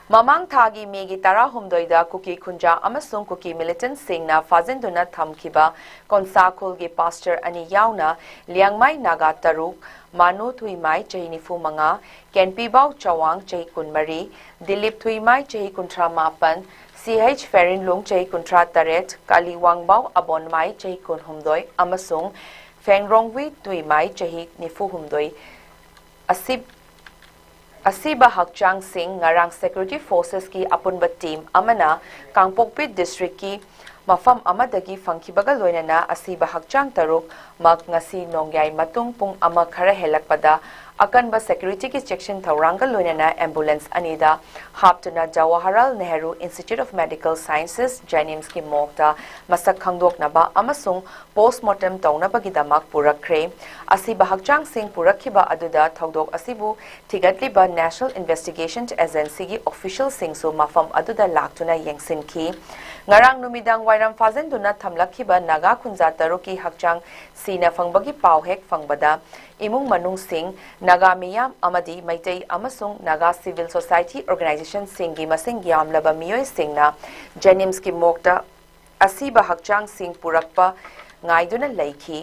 ꯃꯃꯥꯡ ꯊꯥꯒꯤ ꯃꯦꯒꯤ ꯇꯔꯥꯍꯨꯝꯗꯣꯏꯗ ꯀꯨꯀꯤ ꯈꯨꯟꯖꯥ ꯑꯃꯁꯨꯡ ꯀꯨꯀꯤ militantꯁꯤꯡꯅ ꯐꯥꯖꯤꯟꯗꯨꯅ ꯊꯝꯈꯤꯕ ꯀꯣꯟꯁꯥ ꯈꯨꯜꯒꯤ pastor ꯑꯅꯤ ꯌꯥꯎꯅ ꯂꯤꯌꯥꯡꯃꯥꯏ ꯅꯥꯒꯥ ꯇꯔꯨꯛ, ꯃꯥꯅꯨ ꯊꯨꯏꯃꯥꯏ ꯆꯍꯤ ꯅꯤꯐꯨ ꯃꯉꯥ, ꯀꯦꯟꯄꯤꯕꯥꯎ ꯆꯋꯥꯡ ꯆꯍꯤ ꯀꯨꯟꯃꯔꯤ, ꯗꯤꯂꯤꯞ ꯊꯨꯏꯃꯥꯏ ꯆꯍꯤ ꯀꯨꯟꯊ꯭ꯔꯥ ꯃꯥꯄꯟ, C H ꯐꯦꯔꯤꯟꯂꯨꯡ ꯆꯍꯤ ꯀꯨꯟꯊ꯭ꯔꯥ ꯇꯔꯦꯠ, ꯀꯥꯂꯤꯋꯥꯡꯕꯥꯎ ꯑꯕꯣꯟꯃꯥꯏ ꯆꯍꯤ ꯀꯨꯟꯍꯨꯝꯗꯣꯏ ꯑꯃꯁꯨꯡ ꯐꯦꯡꯔꯣꯡꯋꯤ ꯇꯨꯏꯃꯥꯏ ꯆꯍꯤ ꯅꯤꯐꯨ ꯍꯨꯝꯗꯣꯏ ꯑꯁꯤ ꯑꯁꯤꯕ ꯍꯛꯆꯥꯡꯁꯤꯡ ꯉꯔꯥꯡ security forcesꯀꯤ ꯑꯄꯨꯟꯕ team ꯑꯃꯅ ꯀꯥꯡꯄꯣꯛꯄꯤ districtꯀꯤ ꯃꯐꯝ ꯑꯃꯗꯒꯤ ꯐꯪꯈꯤꯕꯒ ꯂꯣꯏꯅꯅ ꯑꯁꯤꯕ ꯍꯛꯆꯥꯡ ꯇꯔꯨꯛꯃꯛ ꯉꯁꯤ ꯅꯣꯡꯌꯥꯏ ꯃꯇꯨꯡ ꯄꯨꯡ ꯑꯃ ꯈꯔ ꯍꯦꯜꯂꯛꯄꯗ ꯑꯀꯟꯕ ꯁꯦꯀ꯭ꯌꯨꯔꯤꯇꯤꯒꯤ ꯆꯦꯛꯁꯤꯟ ꯊꯧꯔꯥꯡꯒ ꯂꯣꯏꯅꯅ ꯑꯦꯝꯕꯨꯂꯦꯟꯁ ꯑꯅꯤꯗ ꯍꯥꯞꯇꯨꯅ Jawaharlal Nehru institute of medical sciences, ꯖꯦꯅꯤꯝꯁꯀꯤ ꯃꯣꯔꯒꯇ ꯃꯁꯛ ꯈꯪꯗꯣꯛꯅꯕ ꯑꯃꯁꯨꯡ ꯄꯣꯁꯃꯣꯔꯇꯦꯝ ꯇꯧꯅꯕꯒꯤꯗꯃꯛ ꯄꯨꯔꯛꯈ꯭ꯔꯦ꯫ ꯑꯁꯤꯕ ꯍꯛꯆꯥꯡꯁꯤꯡ ꯄꯨꯔꯛꯈꯤꯕ ꯑꯗꯨꯗ ꯊꯧꯗꯣꯛ ꯑꯁꯤꯕꯨ ꯊꯤꯒꯠꯂꯤꯕ ꯅꯦꯁꯅꯦꯜ ꯏꯟꯚꯦꯁꯇꯤꯒꯦꯁꯟ ꯑꯦꯖꯦꯟꯁꯤꯒꯤ ꯑꯣꯐꯤꯁꯤꯌꯦꯜꯁꯤꯡꯁꯨ ꯃꯐꯝ ꯑꯗꯨꯗ ꯂꯥꯛꯇꯨꯅ ꯌꯦꯡꯁꯤꯟꯈꯤ꯫ ꯉꯔꯥꯡ ꯅꯨꯃꯤꯗꯥꯡ ꯋꯥꯏꯔꯝ ꯐꯥꯖꯤꯟꯗꯨꯅ ꯊꯝꯂꯛꯈꯤꯕ ꯅꯥꯒꯥ ꯈꯨꯟꯖꯥ ꯇꯔꯨꯛꯀꯤ ꯍꯛꯆꯥꯡ ꯁꯤꯅ ꯐꯪꯕꯒꯤ ꯄꯥꯎ ꯍꯦꯛ ꯐꯪꯕꯗ, ꯏꯃꯨꯡ ꯃꯅꯨꯡꯁꯤꯡ, ꯅꯥꯒꯥ ꯃꯤꯌꯥꯝ ꯑꯃꯗꯤ ꯃꯩꯇꯩ ꯑꯃꯁꯨꯡ ꯅꯥꯒꯥ ꯁꯤꯚꯤꯜ ꯁꯣꯁꯥꯏꯇꯤ ꯑꯣꯔꯒꯅꯥꯏꯖꯦꯁꯟꯁꯤꯡꯒꯤ ꯃꯁꯤꯡ ꯌꯥꯝꯂꯕ ꯃꯤꯑꯣꯏꯁꯤꯡꯅ ꯖꯦꯅꯤꯝꯁꯀꯤ ꯃꯣꯔꯒꯇ ꯑꯁꯤꯕ ꯍꯛꯆꯥꯡꯁꯤꯡ ꯄꯨꯔꯛꯄ ꯉꯥꯏꯗꯨꯅ ꯂꯩꯈꯤ꯫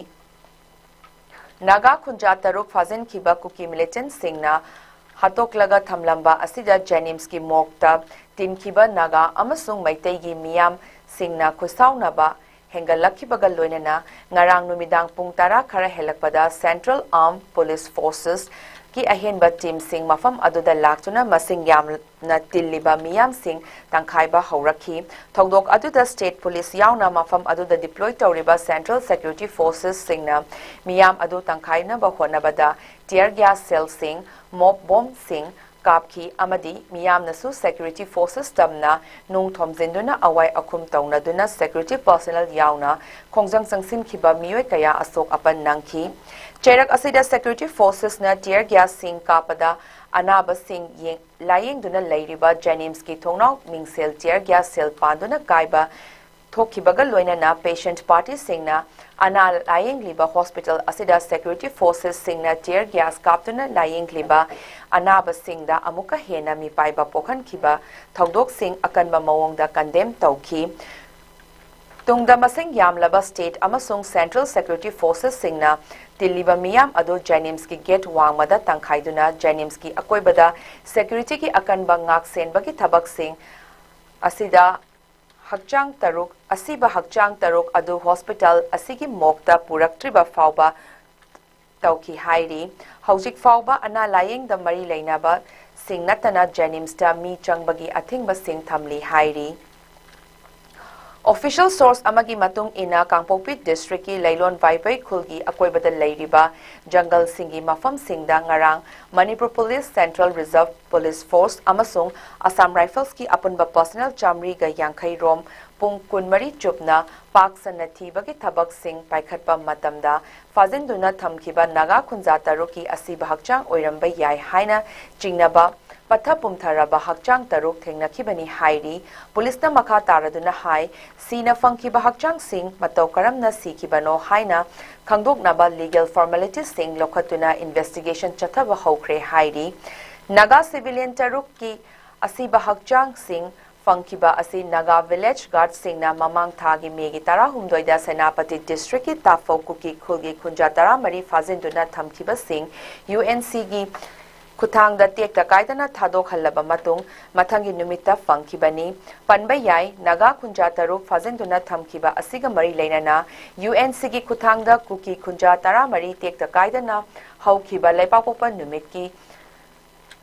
ꯅꯥꯒꯥ ꯈꯨꯟꯖꯥ ꯇꯔꯨꯛ ꯐꯥꯖꯤꯟꯈꯤꯕ ꯀꯨꯀꯤ ꯃꯤꯂꯤꯇꯦꯟꯠꯁꯤꯡꯅ ꯍꯥꯠꯇꯣꯛꯂꯒ ꯊꯝꯂꯝꯕ ꯑꯁꯤꯗ ꯖꯦꯅꯤꯝꯁꯀꯤ ꯃꯣꯔꯒꯇ ꯇꯤꯟꯈꯤꯕ ꯅꯥꯒꯥ ꯑꯃꯁꯨꯡ ꯃꯩꯇꯩꯒꯤ ꯃꯤꯌꯥꯝꯁꯤꯡꯅ ꯈꯨꯠꯁꯥꯎꯅꯕ ꯍꯦꯟꯒꯠꯂꯛꯈꯤꯕꯒ ꯂꯣꯏꯅꯅ ꯉꯔꯥꯡ ꯅꯨꯃꯤꯗꯥꯡ ꯄꯨꯡ ꯇꯔꯥ ꯈꯔ ꯍꯦꯜꯂꯛꯄꯗ Central Armed Police Forcesꯀꯤ ꯑꯍꯦꯟꯕ ꯇꯤꯝꯁꯤꯡ ꯃꯐꯝ ꯑꯗꯨꯗ ꯂꯥꯛꯇꯨꯅ ꯃꯁꯤꯡ ꯌꯥꯝꯅ ꯇꯤꯜꯂꯤꯕ ꯃꯤꯌꯥꯝꯁꯤꯡ ꯇꯪꯈꯥꯏꯕ ꯍꯧꯔꯛꯈꯤ꯫ ꯊꯧꯗꯣꯛ ꯑꯗꯨꯗ ꯁ꯭ꯇꯦꯠ ꯄꯨꯂꯤꯁ ꯌꯥꯎꯅ ꯃꯐꯝ ꯑꯗꯨꯗ ꯗꯤꯄ꯭ꯂꯣꯏ ꯇꯧꯔꯤꯕ ꯁꯦꯟꯇ꯭ꯔꯦꯜ ꯁꯦꯀ꯭ꯌꯨꯔꯤꯇꯤ ꯐꯣꯔꯁꯦꯁꯁꯤꯡꯅ ꯃꯤꯌꯥꯝ ꯑꯗꯨ ꯇꯪꯈꯥꯏꯅꯕ ꯍꯣꯠꯅꯕꯗ ꯇꯤꯌꯔ ꯒ꯭ꯌꯥꯁ ꯁꯦꯜꯁꯤꯡ, ꯃꯣꯞ ꯕꯣꯝꯁꯤꯡ ꯀꯥꯞꯈꯤ ꯑꯃꯗꯤ ꯃꯤꯌꯥꯝꯅꯁꯨ ꯁꯦꯀ꯭ꯌꯨꯔꯤꯇꯤ ꯐꯣꯔꯁꯦꯁ ꯇꯝꯅ ꯅꯨꯡ ꯊꯣꯝꯖꯤꯟꯗꯨꯅ ꯑꯋꯥꯏ ꯑꯈꯨꯝ ꯇꯧꯅꯗꯨꯅ ꯁꯦꯀ꯭ꯌꯨꯔꯤꯇꯤ ꯄꯔꯁꯣꯅꯦꯜ ꯌꯥꯎꯅ ꯈꯣꯡꯖꯪ ꯆꯪꯁꯤꯟꯈꯤꯕ ꯃꯤꯑꯣꯏ ꯀꯌꯥ ꯑꯁꯣꯛ ꯑꯄꯟ ꯅꯪꯈꯤ꯫ ꯆꯩꯔꯛ ꯑꯁꯤꯗ ꯁꯦꯀ꯭ꯌꯨꯔꯤꯇꯤ ꯐꯣꯔꯁꯦꯁꯅ ꯇꯤꯌꯔ ꯒ꯭ꯌꯥꯁꯁꯤꯡ ꯀꯥꯞꯄꯗ ꯑꯅꯥꯕꯁꯤꯡ ꯌꯦꯡ-, ꯂꯥꯌꯦꯡꯗꯨꯅ ꯂꯩꯔꯤꯕ ꯖꯦꯅꯤꯝꯁꯀꯤ ꯊꯣꯡꯅꯥꯎ ꯃꯤꯡꯁꯦꯜ ꯇꯤꯌꯔ ꯒ꯭ꯌꯥꯁ ꯁꯦꯜ ꯄꯥꯟꯗꯨꯅ ꯀꯥꯏꯕ ꯊꯣꯛꯈꯤꯕꯒ ꯂꯣꯏꯅꯅ ꯄꯦꯁꯦꯟꯠ ꯄꯥꯔꯇꯤꯁꯤꯡꯅ ꯑꯅꯥ ꯂꯥꯌꯦꯡꯂꯤꯕ ꯍꯣꯁꯄꯤꯇꯥꯜ ꯑꯁꯤꯗ ꯁꯦꯀ꯭ꯌꯨꯔꯤꯇꯤ ꯐꯣꯔꯁꯦꯁꯁꯤꯡꯅ ꯇꯤꯌꯔ ꯒ꯭ꯌꯥꯁ ꯀꯥꯞꯇꯨꯅ ꯂꯥꯌꯦꯡꯂꯤꯕ ꯑꯅꯥꯕꯁꯤꯡꯗ ꯑꯃꯨꯛꯀ ꯍꯦꯟꯅ ꯃꯤꯄꯥꯏꯕ ꯄꯣꯛꯍꯟꯈꯤꯕ ꯊꯧꯗꯣꯛꯁꯤꯡ ꯑꯀꯟꯕ ꯃꯑꯣꯡꯗ ꯀꯟꯗꯦꯝ ꯇꯧꯈꯤ꯫ ꯇꯨꯡꯗ ꯃꯁꯤꯡ ꯌꯥꯝꯂꯕ ꯁ꯭ꯇꯦꯠ ꯑꯃꯁꯨꯡ ꯁꯦꯟꯇ꯭ꯔꯦꯜ ꯁꯦꯀ꯭ꯌꯨꯔꯤꯇꯤ ꯐꯣꯔꯁꯦꯁꯁꯤꯡꯅ ꯇꯤꯜꯂꯤꯕ ꯃꯤꯌꯥꯝ ꯑꯗꯨ ꯖꯦꯅꯤꯝꯁꯀꯤ ꯒꯦꯠ ꯋꯥꯡꯃꯗ ꯇꯪꯈꯥꯏꯗꯨꯅ ꯖꯦꯅꯤꯝꯁꯀꯤ ꯑꯀꯣꯏꯕꯗ ꯁꯦꯀ꯭ꯌꯨꯔꯤꯇꯤꯒꯤ ꯑꯀꯟꯕ ꯉꯥꯛ ꯁꯦꯟꯕꯒꯤ ꯊꯕꯛꯁꯤꯡ ꯑꯁꯤꯗ ꯍꯛꯆꯥꯡ ꯇꯔꯨꯛ, ꯑꯁꯤꯕ ꯍꯛꯆꯥꯡ ꯇꯔꯨꯛ ꯑꯗꯨ ꯍꯣꯁꯄꯤꯇꯥꯜ ꯑꯁꯤꯒꯤ ꯃꯣꯔꯒꯇ ꯄꯨꯔꯛꯇ꯭ꯔꯤꯕ ꯐꯥꯎꯕ ꯇꯧꯈꯤ ꯍꯥꯏꯔꯤ꯫ ꯍꯧꯖꯤꯛ ꯐꯥꯎꯕ ꯑꯅꯥ ꯂꯥꯌꯦꯡꯗ ꯃꯔꯤ ꯂꯩꯅꯕꯁꯤꯡ ꯅꯠꯇꯅ ꯖꯦꯅꯤꯝꯁꯇ ꯃꯤ ꯆꯪꯕꯒꯤ ꯑꯊꯤꯡꯕꯁꯤꯡ ꯊꯝꯂꯤ ꯍꯥꯏꯔꯤ꯫ Official source ꯑꯃꯒꯤ ꯃꯇꯨꯡ ꯏꯟꯅ, ꯀꯥꯡꯄꯣꯛꯄꯤ district ꯀꯤ ꯂꯩꯂꯣꯟ ꯚꯥꯏꯕꯩ ꯈꯨꯜꯒꯤ ꯑꯀꯣꯏꯕꯗ ꯂꯩꯔꯤꯕ ꯖꯪꯒꯜꯁꯤꯡꯒꯤ ꯃꯐꯝꯁꯤꯡꯗ ꯉꯔꯥꯡ Manipur Police, Central Reserve Police Force ꯑꯃꯁꯨꯡ Assam Rifles ꯀꯤ ꯑꯄꯨꯟꯕ personnel ꯆꯥꯃꯔꯤꯒ ꯌꯥꯡꯈꯩ ꯔꯣꯝ ꯄꯨꯡ ꯀꯨꯟꯃꯔꯤ ꯆꯨꯞꯅ ꯄꯥꯛ ꯁꯟꯅ ꯊꯤꯕꯒꯤ ꯊꯕꯛꯁꯤꯡ ꯄꯥꯏꯈꯠꯄ ꯃꯇꯝꯗ, ꯐꯥꯖꯤꯟꯗꯨꯅ ꯊꯝꯈꯤꯕ ꯅꯥꯒꯥ ꯈꯨꯟꯖꯥ ꯇꯔꯨꯛꯀꯤ ꯑꯁꯤꯕ ꯍꯛꯆꯥꯡ ꯑꯣꯏꯔꯝꯕ ꯌꯥꯏ ꯍꯥꯏꯅ ꯆꯤꯡꯅꯕ ꯄꯠꯊ ꯄꯨꯝꯊꯔꯕ ꯍꯛꯆꯥꯡ ꯇꯔꯨꯛ ꯊꯦꯡꯅꯈꯤꯕꯅꯤ ꯍꯥꯏꯔꯤ꯫ ꯄꯨꯂꯤꯁꯅ ꯃꯈꯥ ꯇꯥꯔꯗꯨꯅ ꯍꯥꯏ, ꯁꯤꯅ ꯐꯪꯈꯤꯕ ꯍꯛꯆꯥꯡꯁꯤꯡ ꯃꯇꯧ ꯀꯔꯝꯅ ꯁꯤꯈꯤꯕꯅꯣ ꯍꯥꯏꯅ ꯈꯪꯗꯣꯛꯅꯕ legal formalities ꯁꯤꯡ ꯂꯧꯈꯠꯇꯨꯅ investigation ꯆꯠꯊꯕ ꯍꯧꯈ꯭ꯔꯦ ꯍꯥꯏꯔꯤ꯫ ꯅꯥꯒꯥ civilian ꯇꯔꯨꯛꯀꯤ ꯑꯁꯤꯕ ꯍꯛꯆꯥꯡꯁꯤꯡ ꯐꯪꯈꯤꯕ ꯑꯁꯤ ꯅꯥꯒꯥ village guard ꯁꯤꯡꯅ ꯃꯃꯥꯡ ꯊꯥꯒꯤ ꯃꯦꯒꯤ ꯇꯔꯥꯍꯨꯝꯗꯣꯏꯗ ꯁꯦꯅꯥꯄꯇꯤ district ꯀꯤ ꯇꯥꯐꯧ ꯀꯨꯀꯤ ꯈꯨꯜꯒꯤ ꯈꯨꯟꯖꯥ ꯇꯔꯥꯃꯔꯤ ꯐꯥꯖꯤꯟꯗꯨꯅ ꯊꯝꯈꯤꯕꯁꯤꯡ U N C ꯒꯤ ꯈꯨꯠꯊꯥꯡꯗ ꯇꯦꯛꯇ ꯀꯥꯏꯗꯅ ꯊꯥꯗꯣꯛꯍꯜꯂꯕ ꯃꯇꯨꯡ ꯃꯊꯪꯒꯤ ꯅꯨꯃꯤꯠꯇ ꯐꯪꯈꯤꯕꯅꯤ꯫ ꯄꯟꯕ ꯌꯥꯏ, ꯅꯥꯒꯥ ꯈꯨꯟꯖꯥ ꯇꯔꯨꯛ ꯐꯥꯖꯤꯟꯗꯨꯅ ꯊꯝꯈꯤꯕ ꯑꯁꯤꯒ ꯃꯔꯤ ꯂꯩꯅꯅ U N C ꯒꯤ ꯈꯨꯠꯊꯥꯡꯗ ꯀꯨꯀꯤ ꯈꯨꯟꯖꯥ ꯇꯔꯥꯃꯔꯤ ꯇꯦꯛꯇ ꯀꯥꯏꯗꯅ ꯍꯧꯈꯤꯕ ꯂꯩꯄꯥꯛꯄꯣꯛꯄ ꯅꯨꯃꯤꯠꯀꯤ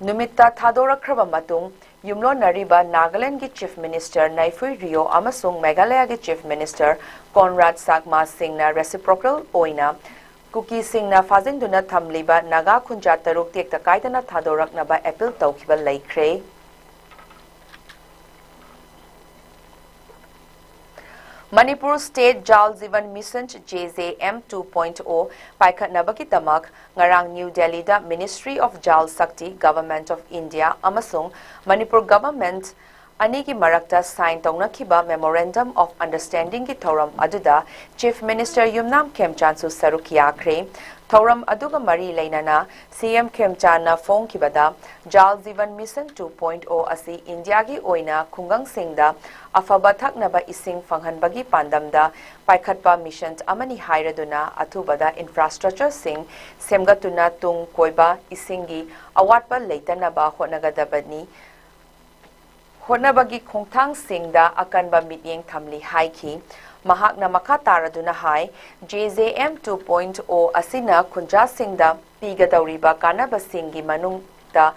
ꯅꯨꯃꯤꯠꯇ ꯊꯥꯗꯣꯔꯛꯈ꯭ꯔꯕ ꯃꯇꯨꯡ, ꯌꯨꯝꯂꯣꯟꯅꯔꯤꯕ ꯅꯥꯒꯥꯂꯦꯟꯗꯒꯤ Chief Minister ꯅꯩꯐꯨꯏ ꯔꯤꯑꯣ ꯑꯃꯁꯨꯡ ꯃꯦꯘꯥꯂꯌꯒꯤ Chief Minister ꯀꯣꯟꯔꯥꯗ ꯁꯥꯛꯃꯥ ꯁꯤꯡꯅ reciprocal ꯑꯣꯏꯅ ꯀꯨꯀꯤꯁꯤꯡꯅ ꯐꯥꯖꯤꯟꯗꯨꯅ ꯊꯝꯂꯤꯕ ꯅꯥꯒꯥ ꯈꯨꯟꯖꯥ ꯇꯔꯨꯛ ꯇꯦꯛꯇ ꯀꯥꯏꯗꯅ ꯊꯥꯗꯣꯔꯛꯅꯕ appeal ꯇꯧꯈꯤꯕ ꯂꯩꯈ꯭ꯔꯦ꯫ Manipur State Jal Jeevan Mission, J J M two point O ꯄꯥꯏꯈꯠꯅꯕꯒꯤꯗꯃꯛ ꯉꯔꯥꯡ ꯅ꯭ꯌꯨ ꯗꯦꯜꯂꯤꯗ Ministry of Jal Shakti, Government of India ꯑꯃꯁꯨꯡ ꯃꯅꯤꯄꯨꯔ government ꯑꯅꯤꯒꯤ ꯃꯔꯛꯇ sign ꯇꯧꯅꯈꯤꯕ Memorandum of Understanding ꯒꯤ ꯊꯧꯔꯝ ꯑꯗꯨꯗ Chief Minister ꯌꯨꯝꯅꯥꯝ ꯈꯦꯝꯆꯥꯟꯁꯨ ꯁꯔꯨꯛ ꯌꯥꯈ꯭ꯔꯦ꯫ ꯊꯧꯔꯝ ꯑꯗꯨꯒ ꯃꯔꯤ ꯂꯩꯅꯅ C M ꯈꯦꯝꯆꯥꯟꯅ ꯐꯣꯡꯈꯤꯕꯗ, Jal Jeevan Mission two point O ꯑꯁꯤ ꯏꯟꯗꯤꯌꯥꯒꯤ ꯑꯣꯏꯅ ꯈꯨꯡꯒꯪꯁꯤꯡꯗ ꯑꯐꯕ ꯊꯛꯅꯕ ꯏꯁꯤꯡ ꯐꯪꯍꯟꯕꯒꯤ ꯄꯥꯟꯗꯝꯗ ꯄꯥꯏꯈꯠꯄ mission ꯑꯃꯅꯤ ꯍꯥꯏꯔꯗꯨꯅ, ꯑꯊꯨꯕꯗ infrastructure ꯁꯤꯡ ꯁꯦꯝꯒꯠꯇꯨꯅ ꯇꯨꯡ ꯀꯣꯏꯕ ꯏꯁꯤꯡꯒꯤ ꯑꯋꯥꯠꯄ ꯂꯩꯇꯅꯕ ꯍꯣꯠꯅꯒꯗꯕꯅꯤ꯫ ꯍꯣꯠꯅꯕꯒꯤ ꯈꯣꯡꯊꯥꯡꯁꯤꯡꯗ ꯑꯀꯟꯕ ꯃꯤꯠꯌꯦꯡ ꯊꯝꯂꯤ ꯍꯥꯏꯈꯤ꯫ ꯃꯍꯥꯛꯅ ꯃꯈꯥ ꯇꯥꯔꯗꯨꯅ ꯍꯥꯏ, J J M two point O ꯑꯁꯤꯅ ꯈꯨꯟꯖꯥꯁꯤꯡꯗ ꯄꯤꯒꯗꯧꯔꯤꯕ ꯀꯥꯟꯅꯕꯁꯤꯡꯒꯤ ꯃꯅꯨꯡꯗ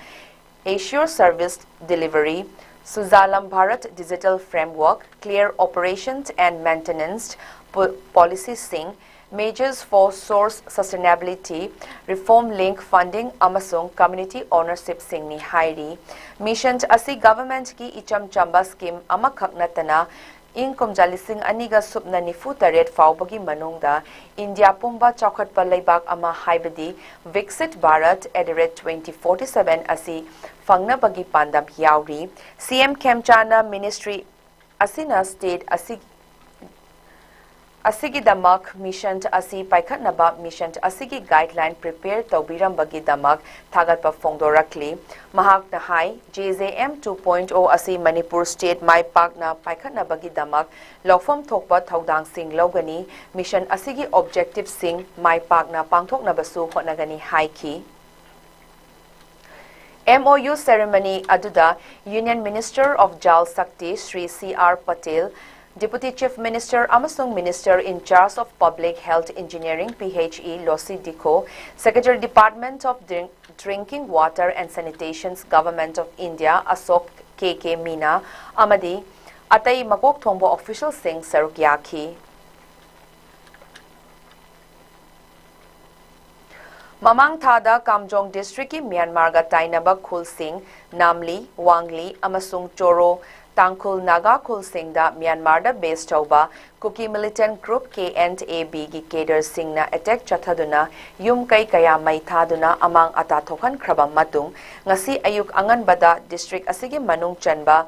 assure service delivery, Sujalam Bharat Digital Framework, Clear Operations and Maintenance po- Policy sing, Measures for Source Sustainability, Reform Link Funding ꯑꯃꯁꯨꯡ Community Ownership ꯁꯤꯡꯅꯤ ꯍꯥꯏꯔꯤ꯫ Mission ꯑꯁꯤ government ꯀꯤ ꯏꯆꯝ ꯆꯝꯕ scheme ꯑꯃꯈꯛ ꯅꯠꯇꯅ ꯏꯪ ꯀꯨꯝꯖꯥ ꯂꯤꯁꯤꯡ ꯑꯅꯤꯒ ꯁꯨꯞꯅ ꯅꯤꯐꯨ ꯇꯔꯦꯠ ꯐꯥꯎꯕꯒꯤ ꯃꯅꯨꯡꯗ ꯏꯟꯗꯤꯌꯥ ꯄꯨꯝꯕ ꯆꯥꯎꯈꯠꯄ ꯂꯩꯕꯥꯛ ꯑꯃ ꯍꯥꯏꯕꯗꯤ Viksit Bharat at the rate twenty forty seven ꯑꯁꯤ ꯐꯪꯅꯕꯒꯤ ꯄꯥꯟꯗꯝ ꯌꯥꯎꯔꯤ꯫ C M ꯈꯦꯝꯆꯥꯟꯅ ministry ꯑꯁꯤꯅ state ꯑꯁꯤ ꯑꯁꯤꯒꯤꯗꯃꯛ mission ꯑꯁꯤ ꯄꯥꯏꯈꯠꯅꯕ mission ꯑꯁꯤꯒꯤ guideline prepare ꯇꯧꯕꯤꯔꯝꯕꯒꯤꯗꯃꯛ ꯊꯥꯒꯠꯄ ꯐꯣꯡꯗꯣꯔꯛꯂꯤ꯫ ꯃꯍꯥꯛꯅ ꯍꯥꯏ, J J M two point oh ꯑꯁꯤ ꯃꯅꯤꯄꯨꯔ state ꯃꯥꯏ ꯄꯥꯛꯅ ꯄꯥꯏꯈꯠꯅꯕꯒꯤꯗꯃꯛ ꯂꯧꯐꯝ ꯊꯣꯛꯄ ꯊꯧꯗꯥꯡꯁꯤꯡ ꯂꯧꯒꯅꯤ꯫ Mission ꯑꯁꯤꯒꯤ objective ꯁꯤꯡ ꯃꯥꯏ ꯄꯥꯛꯅ ꯄꯥꯡꯊꯣꯛꯅꯕꯁꯨ ꯍꯣꯠꯅꯒꯅꯤ ꯍꯥꯏꯈꯤ꯫ M O U ceremony ꯑꯗꯨꯗ Union Minister of Jal Shakti Shri C R Patel, Deputy Chief Minister ꯑꯃꯁꯨꯡ Minister in charge of Public Health Engineering P H E Lucy Dikho, Secretary Department of Drink- Drinking Water and Sanitations Government of India Ashok K K Meena ꯑꯃꯗꯤ ꯑꯇꯩ ꯃꯀꯣꯛ ꯊꯣꯡꯕ official ꯁꯤꯡ ꯁꯔꯨꯛ ꯌꯥꯈꯤ꯫ ꯃꯃꯥꯡ ꯊꯥꯗ ꯀꯥꯝꯖꯣꯡ district ꯀꯤ ꯃ꯭ꯌꯥꯟꯃꯥꯔꯒ ꯇꯥꯏꯅꯕ ꯈꯨꯜꯁꯤꯡ ꯅꯥꯝꯂꯤ, ꯋꯥꯡꯂꯤ ꯑꯃꯁꯨꯡ ꯆꯣꯔꯣ ꯇꯥꯡꯈꯨꯜ ꯅꯥꯒꯥ ꯈꯨꯜꯁꯤꯡꯗ ꯃ꯭ꯌꯥꯟꯃꯥꯔꯗ base ꯇꯧꯕ ꯀꯨꯀꯤ militant group K N A B ꯒꯤ cadre ꯁꯤꯡꯅ attack ꯆꯠꯊꯗꯨꯅ ꯌꯨꯝ ꯀꯩ ꯀꯌꯥ ꯃꯩ ꯊꯥꯗꯨꯅ ꯑꯃꯥꯡ ꯑꯇꯥ ꯊꯣꯛꯍꯟꯈ꯭ꯔꯕ ꯃꯇꯨꯡ, ꯉꯁꯤ ꯑꯌꯨꯛ ꯑꯉꯟꯕꯗ district ꯑꯁꯤꯒꯤ ꯃꯅꯨꯡ ꯆꯟꯕ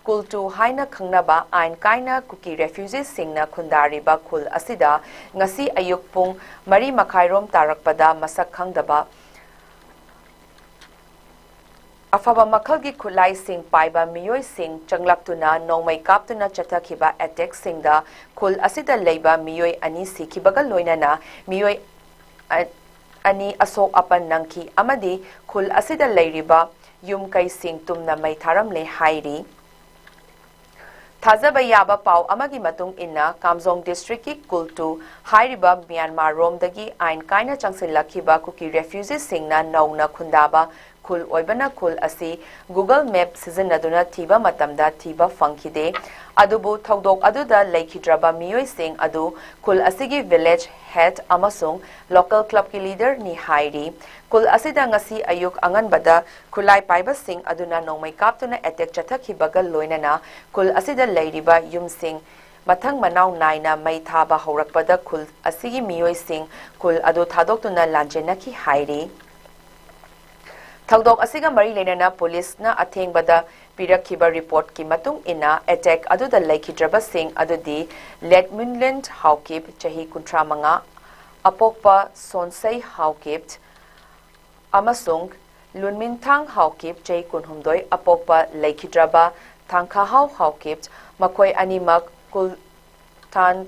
ꯀꯨꯜꯇꯨ ꯍꯥꯏꯅ ꯈꯪꯅꯕ ꯑꯥꯏꯟ ꯀꯥꯏꯅ ꯀꯨꯀꯤ refugees ꯁꯤꯡꯅ ꯈꯨꯟꯗꯥꯔꯤꯕ ꯈꯨꯜ ꯑꯁꯤꯗ ꯉꯁꯤ ꯑꯌꯨꯛ ꯄꯨꯡ ꯃꯔꯤ ꯃꯈꯥꯏꯔꯣꯝ ꯇꯥꯔꯛꯄꯗ ꯃꯁꯛ ꯈꯪꯗꯕ ꯑꯐꯕ ꯃꯈꯜꯒꯤ ꯈꯨꯠꯂꯥꯏꯁꯤꯡ ꯄꯥꯏꯕ ꯃꯤꯑꯣꯏꯁꯤꯡ ꯆꯪꯂꯛꯇꯨꯅ ꯅꯣꯡꯃꯩ ꯀꯥꯞꯇꯨꯅ ꯆꯠꯊꯈꯤꯕ attack ꯁꯤꯡꯗ ꯈꯨꯜ ꯑꯁꯤꯗ ꯂꯩꯕ ꯃꯤꯑꯣꯏ ꯑꯅꯤ ꯁꯤꯈꯤꯕꯒ ꯂꯣꯏꯅꯅ ꯃꯤꯑꯣꯏ ꯑ- ꯑꯅꯤ ꯑꯁꯣꯛ ꯑꯄꯟ ꯅꯪꯈꯤ ꯑꯃꯗꯤ ꯈꯨꯜ ꯑꯁꯤꯗ ꯂꯩꯔꯤꯕ ꯌꯨꯝ ꯀꯩꯁꯤꯡ ꯇꯨꯝꯅ ꯃꯩ ꯊꯥꯔꯝꯂꯦ ꯍꯥꯏꯔꯤ꯫ ꯊꯥꯖꯕ ꯌꯥꯕ ꯄꯥꯎ ꯑꯃꯒꯤ ꯃꯇꯨꯡ ꯏꯟꯅ, ꯀꯥꯝꯖꯣꯡ district ꯀꯤ ꯀꯨꯜꯇꯨ ꯍꯥꯏꯔꯤꯕ ꯃ꯭ꯌꯥꯟꯃꯥꯔ ꯔꯣꯝꯗꯒꯤ ꯑꯥꯏꯟ ꯀꯥꯏꯅ ꯆꯪꯁꯤꯜꯂꯛꯈꯤꯕ ꯀꯨꯀꯤ refugees ꯁꯤꯡꯅ ꯅꯧꯅ ꯈꯨꯟꯗꯥꯕ ꯈꯨꯜ ꯑꯣꯏꯕꯅ ꯈꯨꯜ ꯑꯁꯤ Google Map ꯁꯤꯖꯤꯟꯅꯗꯨꯅ ꯊꯤꯕ ꯃꯇꯝꯗ ꯊꯤꯕ ꯐꯪꯈꯤꯗꯦ꯫ ꯑꯗꯨꯕꯨ ꯊꯧꯗꯣꯛ ꯑꯗꯨꯗ ꯂꯩꯈꯤꯗ꯭ꯔꯕ ꯃꯤꯑꯣꯏꯁꯤꯡ ꯑꯗꯨ ꯈꯨꯜ ꯑꯁꯤꯒꯤ village head ꯑꯃꯁꯨꯡ local clubꯀꯤ leaderꯅꯤ ꯍꯥꯏꯔꯤ꯫ ꯈꯨꯜ ꯑꯁꯤꯗ ꯉꯁꯤ ꯑꯌꯨꯛ ꯑꯉꯟꯕꯗ ꯈꯨꯠꯂꯥꯏ ꯄꯥꯏꯕꯁꯤꯡ ꯑꯗꯨꯅ ꯅꯣꯡꯃꯩ ꯀꯥꯞꯇꯨꯅ attack ꯆꯠꯊꯈꯤꯕꯒ ꯂꯣꯏꯅꯅ ꯈꯨꯜ ꯑꯁꯤꯗ ꯂꯩꯔꯤꯕ ꯌꯨꯝꯁꯤꯡ ꯃꯊꯪ ꯃꯅꯥꯎ ꯅꯥꯏꯅ ꯃꯩ ꯊꯥꯕ ꯍꯧꯔꯛꯄꯗ ꯈꯨꯜ ꯑꯁꯤꯒꯤ ꯃꯤꯑꯣꯏꯁꯤꯡ ꯈꯨꯜ ꯑꯗꯨ ꯊꯥꯗꯣꯛꯇꯨꯅ ꯂꯥꯟꯖꯦꯟꯅꯈꯤ ꯍꯥꯏꯔꯤ꯫ ꯊꯧꯗꯣꯛ ꯑꯁꯤꯒ ꯃꯔꯤ ꯂꯩꯅꯅ ꯄꯨꯂꯤꯁꯅ ꯑꯊꯦꯡꯕꯗ ꯄꯤꯔꯛꯈꯤꯕ reportꯀꯤ ꯃꯇꯨꯡ ꯏꯟꯅ, attack ꯑꯗꯨꯗ ꯂꯩꯈꯤꯗ꯭ꯔꯕꯁꯤꯡ ꯑꯗꯨꯗꯤ ꯂꯦꯠꯃꯨꯟꯂꯦꯟ ꯍꯥꯎꯀꯤꯞ, ꯆꯍꯤ ꯀꯨꯟꯊ꯭ꯔꯥ ꯃꯉꯥ, ꯑꯄꯣꯛꯄ ꯁꯣꯟꯁꯩ ꯍꯥꯎꯀꯤꯞ, ꯑꯃꯁꯨꯡ ꯂꯨꯟꯃꯤꯟꯊꯥꯡ ꯍꯥꯎꯀꯤꯞ, ꯆꯍꯤ ꯀꯨꯟꯍꯨꯝꯗꯣꯏ, ꯑꯄꯣꯛꯄ ꯂꯩꯈꯤꯗ꯭ꯔꯕ ꯊꯥꯡꯈꯥꯍꯥꯎ ꯍꯥꯎꯀꯤꯞ, ꯃꯈꯣꯏ ꯑꯅꯤꯃꯛ ꯀꯨꯜꯊꯥꯟ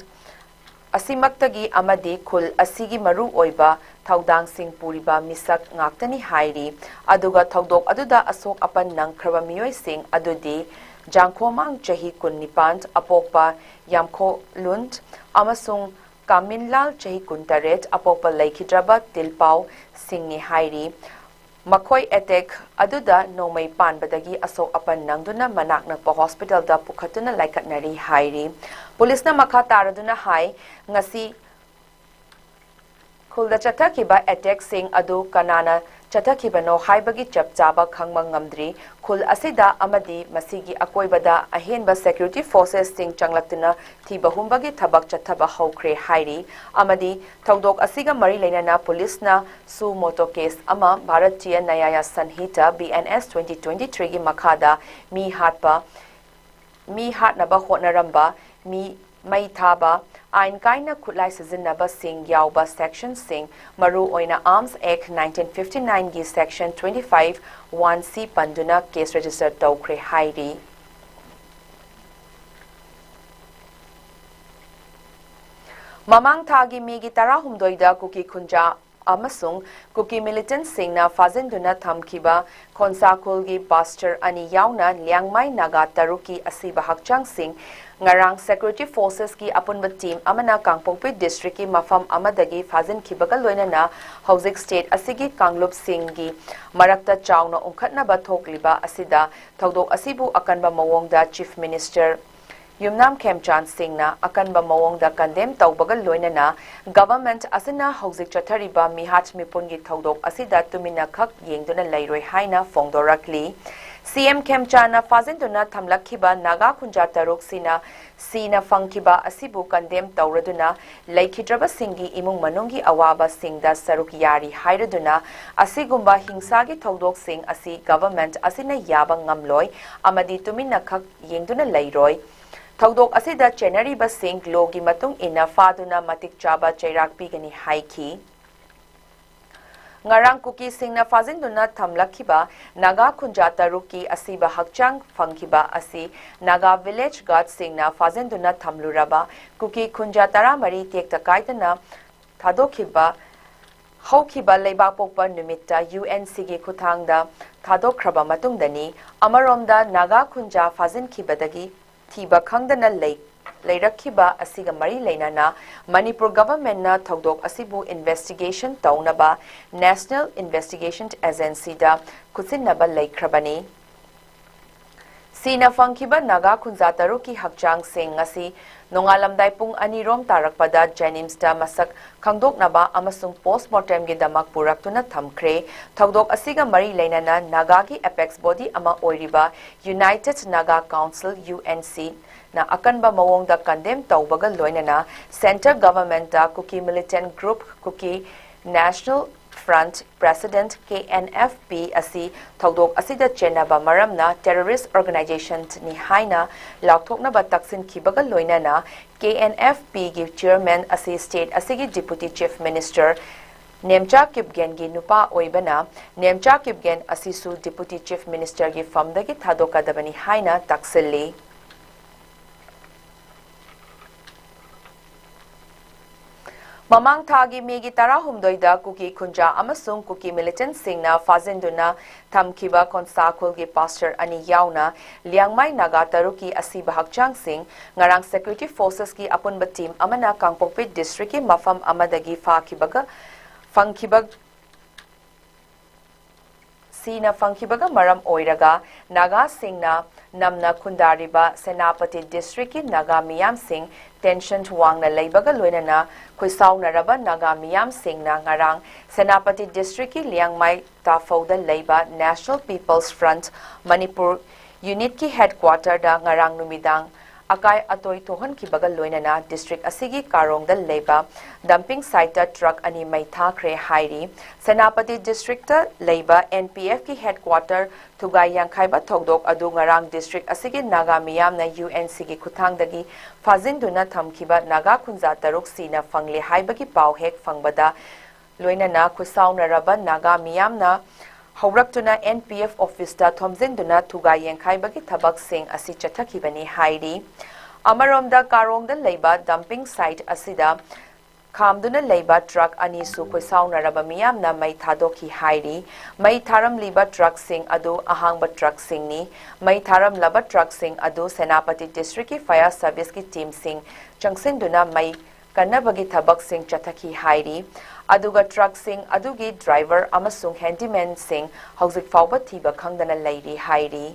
ꯑꯁꯤꯃꯛꯇꯒꯤ ꯑꯃꯗꯤ ꯈꯨꯜ ꯑꯁꯤꯒꯤ ꯃꯔꯨ ꯑꯣꯏꯕ ꯊꯧꯗꯥꯡꯁꯤꯡ ꯄꯨꯔꯤꯕ ꯃꯤꯁꯛ ꯉꯥꯛꯇꯅꯤ ꯍꯥꯏꯔꯤ꯫ ꯑꯗꯨꯒ ꯊꯧꯗꯣꯛ ꯑꯗꯨꯗ ꯑꯁꯣꯛ ꯑꯄꯟ ꯅꯪꯈ꯭ꯔꯕ ꯃꯤꯑꯣꯏꯁꯤꯡ ꯑꯗꯨꯗꯤ ꯖꯥꯡꯈꯣꯃꯥꯡ, ꯆꯍꯤ ꯀꯨꯟꯅꯤꯄꯥꯟ, ꯑꯄꯣꯛꯄ ꯌꯥꯝꯈꯣꯂꯨꯟ, ꯑꯃꯁꯨꯡ ꯀꯥꯃꯤꯟꯂꯥꯜ, ꯆꯍꯤ ꯀꯨꯟꯇꯔꯦꯠ, ꯑꯄꯣꯛꯄ ꯂꯩꯈꯤꯗ꯭ꯔꯕ ꯇꯤꯜꯄꯥꯎ ꯁꯤꯡꯅꯤ ꯍꯥꯏꯔꯤ꯫ ꯃꯈꯣꯏ attack ꯑꯗꯨꯗ ꯅꯣꯡꯃꯩ ꯄꯥꯟꯕꯗꯒꯤ ꯑꯁꯣꯛ ꯑꯄꯟ ꯅꯪꯗꯨꯅ ꯃꯅꯥꯛ ꯅꯛꯄ hospitalꯗ ꯄꯨꯈꯠꯇꯨꯅ ꯂꯥꯏꯀꯠꯅꯔꯤ ꯍꯥꯏꯔꯤ꯫ ꯄꯨꯂꯤꯁꯅ ꯃꯈꯥ ꯇꯥꯔꯗꯨꯅ ꯍꯥꯏ, ꯉꯁꯤ ꯈꯨꯜꯗ ꯆꯠꯊꯈꯤꯕ attackꯁꯤꯡ ꯑꯗꯨ ꯀꯅꯥꯅ ꯆꯠꯊꯈꯤꯕꯅꯣ ꯍꯥꯏꯕꯒꯤ ꯆꯞ ꯆꯥꯕ ꯈꯪꯕ ꯉꯝꯗ꯭ꯔꯤ꯫ ꯈꯨꯜ ꯑꯁꯤꯗ ꯑꯃꯗꯤ ꯃꯁꯤꯒꯤ ꯑꯀꯣꯏꯕꯗ ꯑꯍꯦꯟꯕ security forcesꯁꯤꯡ ꯆꯪꯂꯛꯇꯨꯅ ꯊꯤꯕ ꯍꯨꯝꯕꯒꯤ ꯊꯕꯛ ꯆꯠꯊꯕ ꯍꯧꯈ꯭ꯔꯦ ꯍꯥꯏꯔꯤ꯫ ꯑꯃꯗꯤ ꯊꯧꯗꯣꯛ ꯑꯁꯤꯒ ꯃꯔꯤ ꯂꯩꯅꯅ ꯄꯨꯂꯤꯁꯅ suo motu case ꯑꯃ Bharatiya ꯅ꯭ꯌꯥꯌ ꯁꯟꯍꯤꯇꯥ, B N S twenty twenty-threeꯒꯤ ꯃꯈꯥꯗ ꯃꯤ ꯍꯥꯠꯄ, ꯃꯤ ꯍꯥꯠꯅꯕ ꯍꯣꯠꯅꯔꯝꯕ, ꯃꯤ ꯃꯩ ꯊꯥꯕ, ꯑꯥꯏꯟ ꯀꯥꯏꯅ ꯈꯨꯠꯂꯥꯏ ꯁꯤꯖꯤꯟꯅꯕꯁꯤꯡ ꯌꯥꯎꯕ sectionꯁꯤꯡ, ꯃꯔꯨꯑꯣꯏꯅ Arms Act nineteen fifty-nineꯒꯤ section twenty-five one C ꯄꯟꯗꯨꯅ case register ꯇꯧꯈ꯭ꯔꯦ ꯍꯥꯏꯔꯤ꯫ ꯃꯃꯥꯡ ꯊꯥꯒꯤ ꯃꯦꯒꯤ ꯇꯔꯥꯍꯨꯝꯗꯣꯏꯗ ꯀꯨꯀꯤ ꯈꯨꯟꯖꯥ ꯑꯃꯁꯨꯡ ꯀꯨꯀꯤ militantꯁꯤꯡꯅ ꯐꯥꯖꯤꯟꯗꯨꯅ ꯊꯝꯈꯤꯕ ꯈꯣꯟꯁꯥꯈꯣꯜꯒꯤ pastor ꯑꯅꯤ ꯌꯥꯎꯅ ꯂꯤꯌꯥꯡꯃꯥꯏ ꯅꯥꯒꯥ ꯇꯔꯨꯛꯀꯤ ꯑꯁꯤꯕ ꯍꯛꯆꯥꯡꯁꯤꯡ ꯉꯔꯥꯡ security forcesꯀꯤ ꯑꯄꯨꯟꯕ team ꯑꯃꯅ ꯀꯥꯡꯄꯣꯛꯄꯤ districtꯀꯤ ꯃꯐꯝ ꯑꯃꯗꯒꯤ ꯐꯥꯖꯤꯟꯈꯤꯕꯒ ꯂꯣꯏꯅꯅ ꯍꯧꯖꯤꯛ state ꯑꯁꯤꯒꯤ ꯀꯥꯡꯂꯨꯞꯁꯤꯡꯒꯤ ꯃꯔꯛꯇ ꯆꯥꯎꯅ ꯎꯪꯈꯠꯅꯕ ꯊꯣꯛꯂꯤꯕ ꯑꯁꯤꯗ ꯊꯧꯗꯣꯛ ꯑꯁꯤꯕꯨ ꯑꯀꯟꯕ ꯃꯑꯣꯡꯗ Chief Minister ꯌꯨꯝꯅꯥꯝ ꯈꯦꯝꯆꯥꯟ ꯁꯤꯡꯅ ꯑꯀꯟꯕ ꯃꯑꯣꯡꯗ condemn ꯇꯧꯕꯒ ꯂꯣꯏꯅꯅ government ꯑꯁꯤꯅ ꯍꯧꯖꯤꯛ ꯆꯠꯊꯔꯤꯕ ꯃꯤꯍꯥꯠ ꯃꯤꯄꯨꯟꯒꯤ ꯊꯧꯗꯣꯛ ꯑꯁꯤꯗ ꯇꯨꯃꯤꯟꯅ ꯈꯛ ꯌꯦꯡꯗꯨꯅ ꯂꯩꯔꯣꯏ ꯍꯥꯏꯅ ꯐꯣꯡꯗꯣꯔꯛꯂꯤ꯫ CM ꯈꯦꯝꯆꯥꯟꯅ ꯐꯥꯖꯤꯟꯗꯨꯅ ꯊꯝꯂꯛꯈꯤꯕ ꯅꯥꯒꯥ ꯈꯨꯟꯖꯥ ꯇꯔꯨꯛꯁꯤꯅ ꯁꯤꯅ ꯐꯪꯈꯤꯕ ꯑꯁꯤꯕꯨ condemn ꯇꯧꯔꯗꯨꯅ ꯂꯩꯈꯤꯗ꯭ꯔꯕꯁꯤꯡꯒꯤ ꯏꯃꯨꯡ ꯃꯅꯨꯡꯒꯤ ꯑꯋꯥꯕꯁꯤꯡꯗ ꯁꯔꯨꯛ ꯌꯥꯔꯤ ꯍꯥꯏꯔꯗꯨꯅ ꯑꯁꯤꯒꯨꯝꯕ ꯍꯤꯡꯁꯥꯒꯤ ꯊꯧꯗꯣꯛꯁꯤꯡ ꯑꯁꯤ government ꯑꯁꯤꯅ ꯌꯥꯕ ꯉꯝꯂꯣꯏ ꯑꯃꯗꯤ ꯇꯨꯃꯤꯟꯅ ꯈꯛ ꯌꯦꯡꯗꯨꯅ ꯂꯩꯔꯣꯏ꯫ ꯊꯧꯗꯣꯛ ꯑꯁꯤꯗ ꯆꯦꯟꯅꯔꯤꯕꯁꯤꯡ lawꯒꯤ ꯃꯇꯨꯡ ꯏꯟꯅ ꯐꯥꯗꯨꯅ ꯃꯇꯤꯛ ꯆꯥꯕ ꯆꯩꯔꯥꯛ ꯄꯤꯒꯅꯤ ꯍꯥꯏꯈꯤ꯫ ꯉꯔꯥꯡ ꯀꯨꯀꯤꯁꯤꯡꯅ ꯐꯥꯖꯤꯟꯗꯨꯅ ꯊꯝꯂꯛꯈꯤꯕ ꯅꯥꯒꯥ ꯈꯨꯟꯖꯥ ꯇꯔꯨꯛꯀꯤ ꯑꯁꯤꯕ ꯍꯛꯆꯥꯡ ꯐꯪꯈꯤꯕ ꯑꯁꯤ ꯅꯥꯒꯥ village guardꯁꯤꯡꯅ ꯐꯥꯖꯤꯟꯗꯨꯅ ꯊꯝꯂꯨꯔꯕ ꯀꯨꯀꯤ ꯈꯨꯟꯖꯥ ꯇꯔꯥꯃꯔꯤ ꯇꯦꯛꯇ ꯀꯥꯏꯗꯅ ꯊꯥꯗꯣꯛꯈꯤꯕ ꯍꯧꯈꯤꯕ ꯂꯩꯕꯥꯛꯄꯣꯛꯄ ꯅꯨꯃꯤꯠꯇ UNCꯒꯤ ꯈꯨꯠꯊꯥꯡꯗ ꯊꯥꯗꯣꯛꯈ꯭ꯔꯕ ꯃꯇꯨꯡꯗꯅꯤ꯫ ꯑꯃꯔꯣꯝꯗ ꯅꯥꯒꯥ ꯈꯨꯟꯖꯥ ꯐꯥꯖꯤꯟꯈꯤꯕꯗꯒꯤ ꯊꯤꯕ ꯈꯪꯗꯅ ꯂꯩ-, ꯂꯩꯔꯛꯈꯤꯕ ꯑꯁꯤꯒ ꯃꯔꯤ ꯂꯩꯅꯅ ꯃꯅꯤꯄꯨꯔ governmentꯅ ꯊꯧꯗꯣꯛ ꯑꯁꯤꯕꯨ investigation ꯇꯧꯅꯕ National Investigation Agencyꯗ ꯈꯨꯠꯁꯤꯟꯅꯕ ꯂꯩꯈ꯭ꯔꯕꯅꯤ꯫ ꯁꯤꯅ ꯐꯪꯈꯤꯕ ꯅꯥꯒꯥ ꯈꯨꯟꯖꯥ ꯇꯔꯨꯛꯀꯤ ꯍꯛꯆꯥꯡꯁꯤꯡ ꯉꯁꯤ ꯅꯣꯡꯉꯥꯜꯂꯝꯗꯥꯏ ꯄꯨꯡ ꯑꯅꯤ ꯔꯣꯝ ꯇꯥꯔꯛꯄꯗ JNIMSꯇ ꯃꯁꯛ ꯈꯪꯗꯣꯛꯅꯕ ꯑꯃꯁꯨꯡ postmortemꯒꯤꯗꯃꯛ ꯄꯨꯔꯛꯇꯨꯅ ꯊꯝꯈ꯭ꯔꯦ꯫ ꯊꯧꯗꯣꯛ ꯑꯁꯤꯒ ꯃꯔꯤ ꯂꯩꯅꯅ ꯅꯥꯒꯥꯒꯤ apex body ꯑꯃ ꯑꯣꯏꯔꯤꯕ United Naga Council, UNCꯅ ꯑꯀꯟꯕ ꯃꯑꯣꯡꯗ condemn ꯇꯧꯕꯒ ꯂꯣꯏꯅꯅ centre governmentꯇ ꯀꯨꯀꯤ militant group ꯀꯨꯀꯤ National Front President, KNFP ꯑꯁꯤ ꯊꯧꯗꯣꯛ ꯑꯁꯤꯗ ꯆꯦꯟꯅꯕ ꯃꯔꯝꯅ terrorist organizationꯅꯤ ꯍꯥꯏꯅ ꯂꯥꯎꯊꯣꯛꯅꯕ ꯇꯛꯁꯤꯟꯈꯤꯕꯒ ꯂꯣꯏꯅꯅ KNFPꯒꯤ chairman ꯑꯁꯤ state ꯑꯁꯤꯒꯤ Deputy Chief Minister ꯅꯦꯝꯆꯥ ꯀꯤꯞꯒꯦꯟꯒꯤ ꯅꯨꯄꯥ ꯑꯣꯏꯕꯅ ꯅꯦꯝꯆꯥ ꯀꯤꯞꯒꯦꯟ ꯑꯁꯤꯁꯨ Deputy Chief Ministerꯒꯤ ꯐꯝꯗꯒꯤ ꯊꯥꯗꯣꯛꯀꯗꯕꯅꯤ ꯍꯥꯏꯅ ꯇꯛꯁꯤꯜꯂꯤ꯫ ꯃꯃꯥꯡ ꯊꯥꯒꯤ ꯃꯦꯒꯤ ꯇꯔꯥꯍꯨꯝꯗꯣꯏꯗ ꯀꯨꯀꯤ ꯈꯨꯟꯖꯥ ꯑꯃꯁꯨꯡ ꯀꯨꯀꯤ militantꯁꯤꯡꯅ ꯐꯥꯖꯤꯟꯗꯨꯅ ꯊꯝꯈꯤꯕ ꯀꯣꯟꯁꯥ ꯈꯨꯜꯒꯤ pastor ꯑꯅꯤ ꯌꯥꯎꯅ ꯂꯤꯌꯥꯡꯃꯥꯏ ꯅꯥꯒꯥ ꯇꯔꯨꯛꯀꯤ ꯑꯁꯤꯕ ꯍꯛꯆꯥꯡꯁꯤꯡ ꯉꯔꯥꯡ security forcesꯀꯤ ꯑꯄꯨꯟꯕ team ꯑꯃꯅ ꯀꯥꯡꯄꯣꯛꯄꯤ districtꯀꯤ ꯃꯐꯝ ꯑꯃꯗꯒꯤ ꯐꯥꯈꯤꯕꯒ ꯐꯪꯈꯤꯕ ꯁꯤꯅ ꯐꯪꯈꯤꯕꯒ ꯃꯔꯝ ꯑꯣꯏꯔꯒ ꯅꯥꯒꯥꯁꯤꯡꯅ ꯅꯝꯅ ꯈꯨꯟꯗꯥꯔꯤꯕ ꯁꯦꯅꯥꯄꯇꯤ districtꯀꯤ ꯅꯥꯒꯥ ꯃꯤꯌꯥꯝꯁꯤꯡ tension ꯋꯥꯡꯅ ꯂꯩꯕꯒ ꯂꯣꯏꯅꯅ ꯈꯨꯠꯁꯥꯎꯅꯔꯕ ꯅꯥꯒꯥ ꯃꯤꯌꯥꯝꯁꯤꯡꯅ ꯉꯔꯥꯡ ꯁꯦꯅꯥꯄꯇꯤ districtꯀꯤ ꯂꯤꯌꯥꯡꯃꯥꯏ ꯇꯥꯐꯧꯗ ꯂꯩꯕ National People's Front ꯃꯅꯤꯄꯨꯔ unitꯀꯤ headquarterꯗ ꯉꯔꯥꯡ ꯅꯨꯃꯤꯗꯥꯡ ꯑꯀꯥꯏ ꯑꯇꯣꯏ ꯊꯣꯛꯍꯟꯈꯤꯕꯒ ꯂꯣꯏꯅꯅ district ꯑꯁꯤꯒꯤ ꯀꯥꯔꯣꯡꯗ ꯂꯩꯕ dumping siteꯇ truck ꯑꯅꯤ ꯃꯩ ꯊꯥꯈ꯭ꯔꯦ ꯍꯥꯏꯔꯤ꯫ ꯁꯦꯅꯥꯄꯇꯤ districtꯇ ꯂꯩꯕ NPFꯀꯤ headquarter ꯊꯨꯒꯥꯏ ꯌꯥꯡꯈꯥꯏꯕ ꯊꯧꯗꯣꯛ ꯑꯗꯨ ꯉꯔꯥꯡ district ꯑꯁꯤꯒꯤ ꯅꯥꯒꯥ ꯃꯤꯌꯥꯝꯅ UNCꯒꯤ ꯈꯨꯠꯊꯥꯡꯗꯒꯤ ꯐꯥꯖꯤꯟꯗꯨꯅ ꯊꯝꯈꯤꯕ ꯅꯥꯒꯥ ꯈꯨꯟꯖꯥ ꯇꯔꯨꯛ ꯁꯤꯅ ꯐꯪꯂꯦ ꯍꯥꯏꯕꯒꯤ ꯄꯥꯎ ꯍꯦꯛ ꯐꯪꯕꯗ ꯂꯣꯏꯅꯅ ꯈꯨꯠꯁꯥꯎꯅꯔꯕ ꯅꯥꯒꯥ ꯃꯤꯌꯥꯝꯅ ꯍꯧꯔꯛꯇꯨꯅ NPF officeꯇ ꯊꯣꯝꯖꯤꯟꯗꯨꯅ ꯊꯨꯒꯥꯏ ꯌꯦꯡꯈꯥꯏꯕꯒꯤ ꯊꯕꯛꯁꯤꯡ ꯑꯁꯤ ꯆꯠꯊꯈꯤꯕꯅꯤ ꯍꯥꯏꯔꯤ꯫ ꯑꯃꯔꯣꯝꯗ ꯀꯥꯔꯣꯡꯗ ꯂꯩꯕ dumping site ꯑꯁꯤꯗ ꯈꯥꯝꯗꯨꯅ ꯂꯩꯕ truck ꯑꯅꯤꯁꯨ ꯈꯨꯠꯁꯥꯎꯅꯔꯕ ꯃꯤꯌꯥꯝꯅ ꯃꯩ ꯊꯥꯗꯣꯛꯈꯤ ꯍꯥꯏꯔꯤ꯫ ꯃꯩ ꯊꯥꯔꯝꯂꯤꯕ truckꯁꯤꯡ ꯑꯗꯨ ꯑꯍꯥꯡꯕ truckꯁꯤꯡꯅꯤ꯫ ꯃꯩ ꯊꯥꯔꯝꯂꯕ truckꯁꯤꯡ ꯑꯗꯨ ꯁꯦꯅꯥꯄꯇꯤ districtꯀꯤ fire serviceꯀꯤ teamꯁꯤꯡ ꯆꯪꯁꯤꯟꯗꯨꯅ ꯃꯩ ꯀꯟꯅꯕꯒꯤ ꯊꯕꯛꯁꯤꯡ ꯆꯠꯊꯈꯤ ꯍꯥꯏꯔꯤ꯫ ꯑꯗꯨꯒ truckꯁꯤꯡ ꯑꯗꯨꯒꯤ driver ꯑꯃꯁꯨꯡ handymanꯁꯤꯡ ꯍꯧꯖꯤꯛ ꯐꯥꯎꯕ ꯊꯤꯕ ꯈꯪꯗꯅ ꯂꯩꯔꯤ ꯍꯥꯏꯔꯤ꯫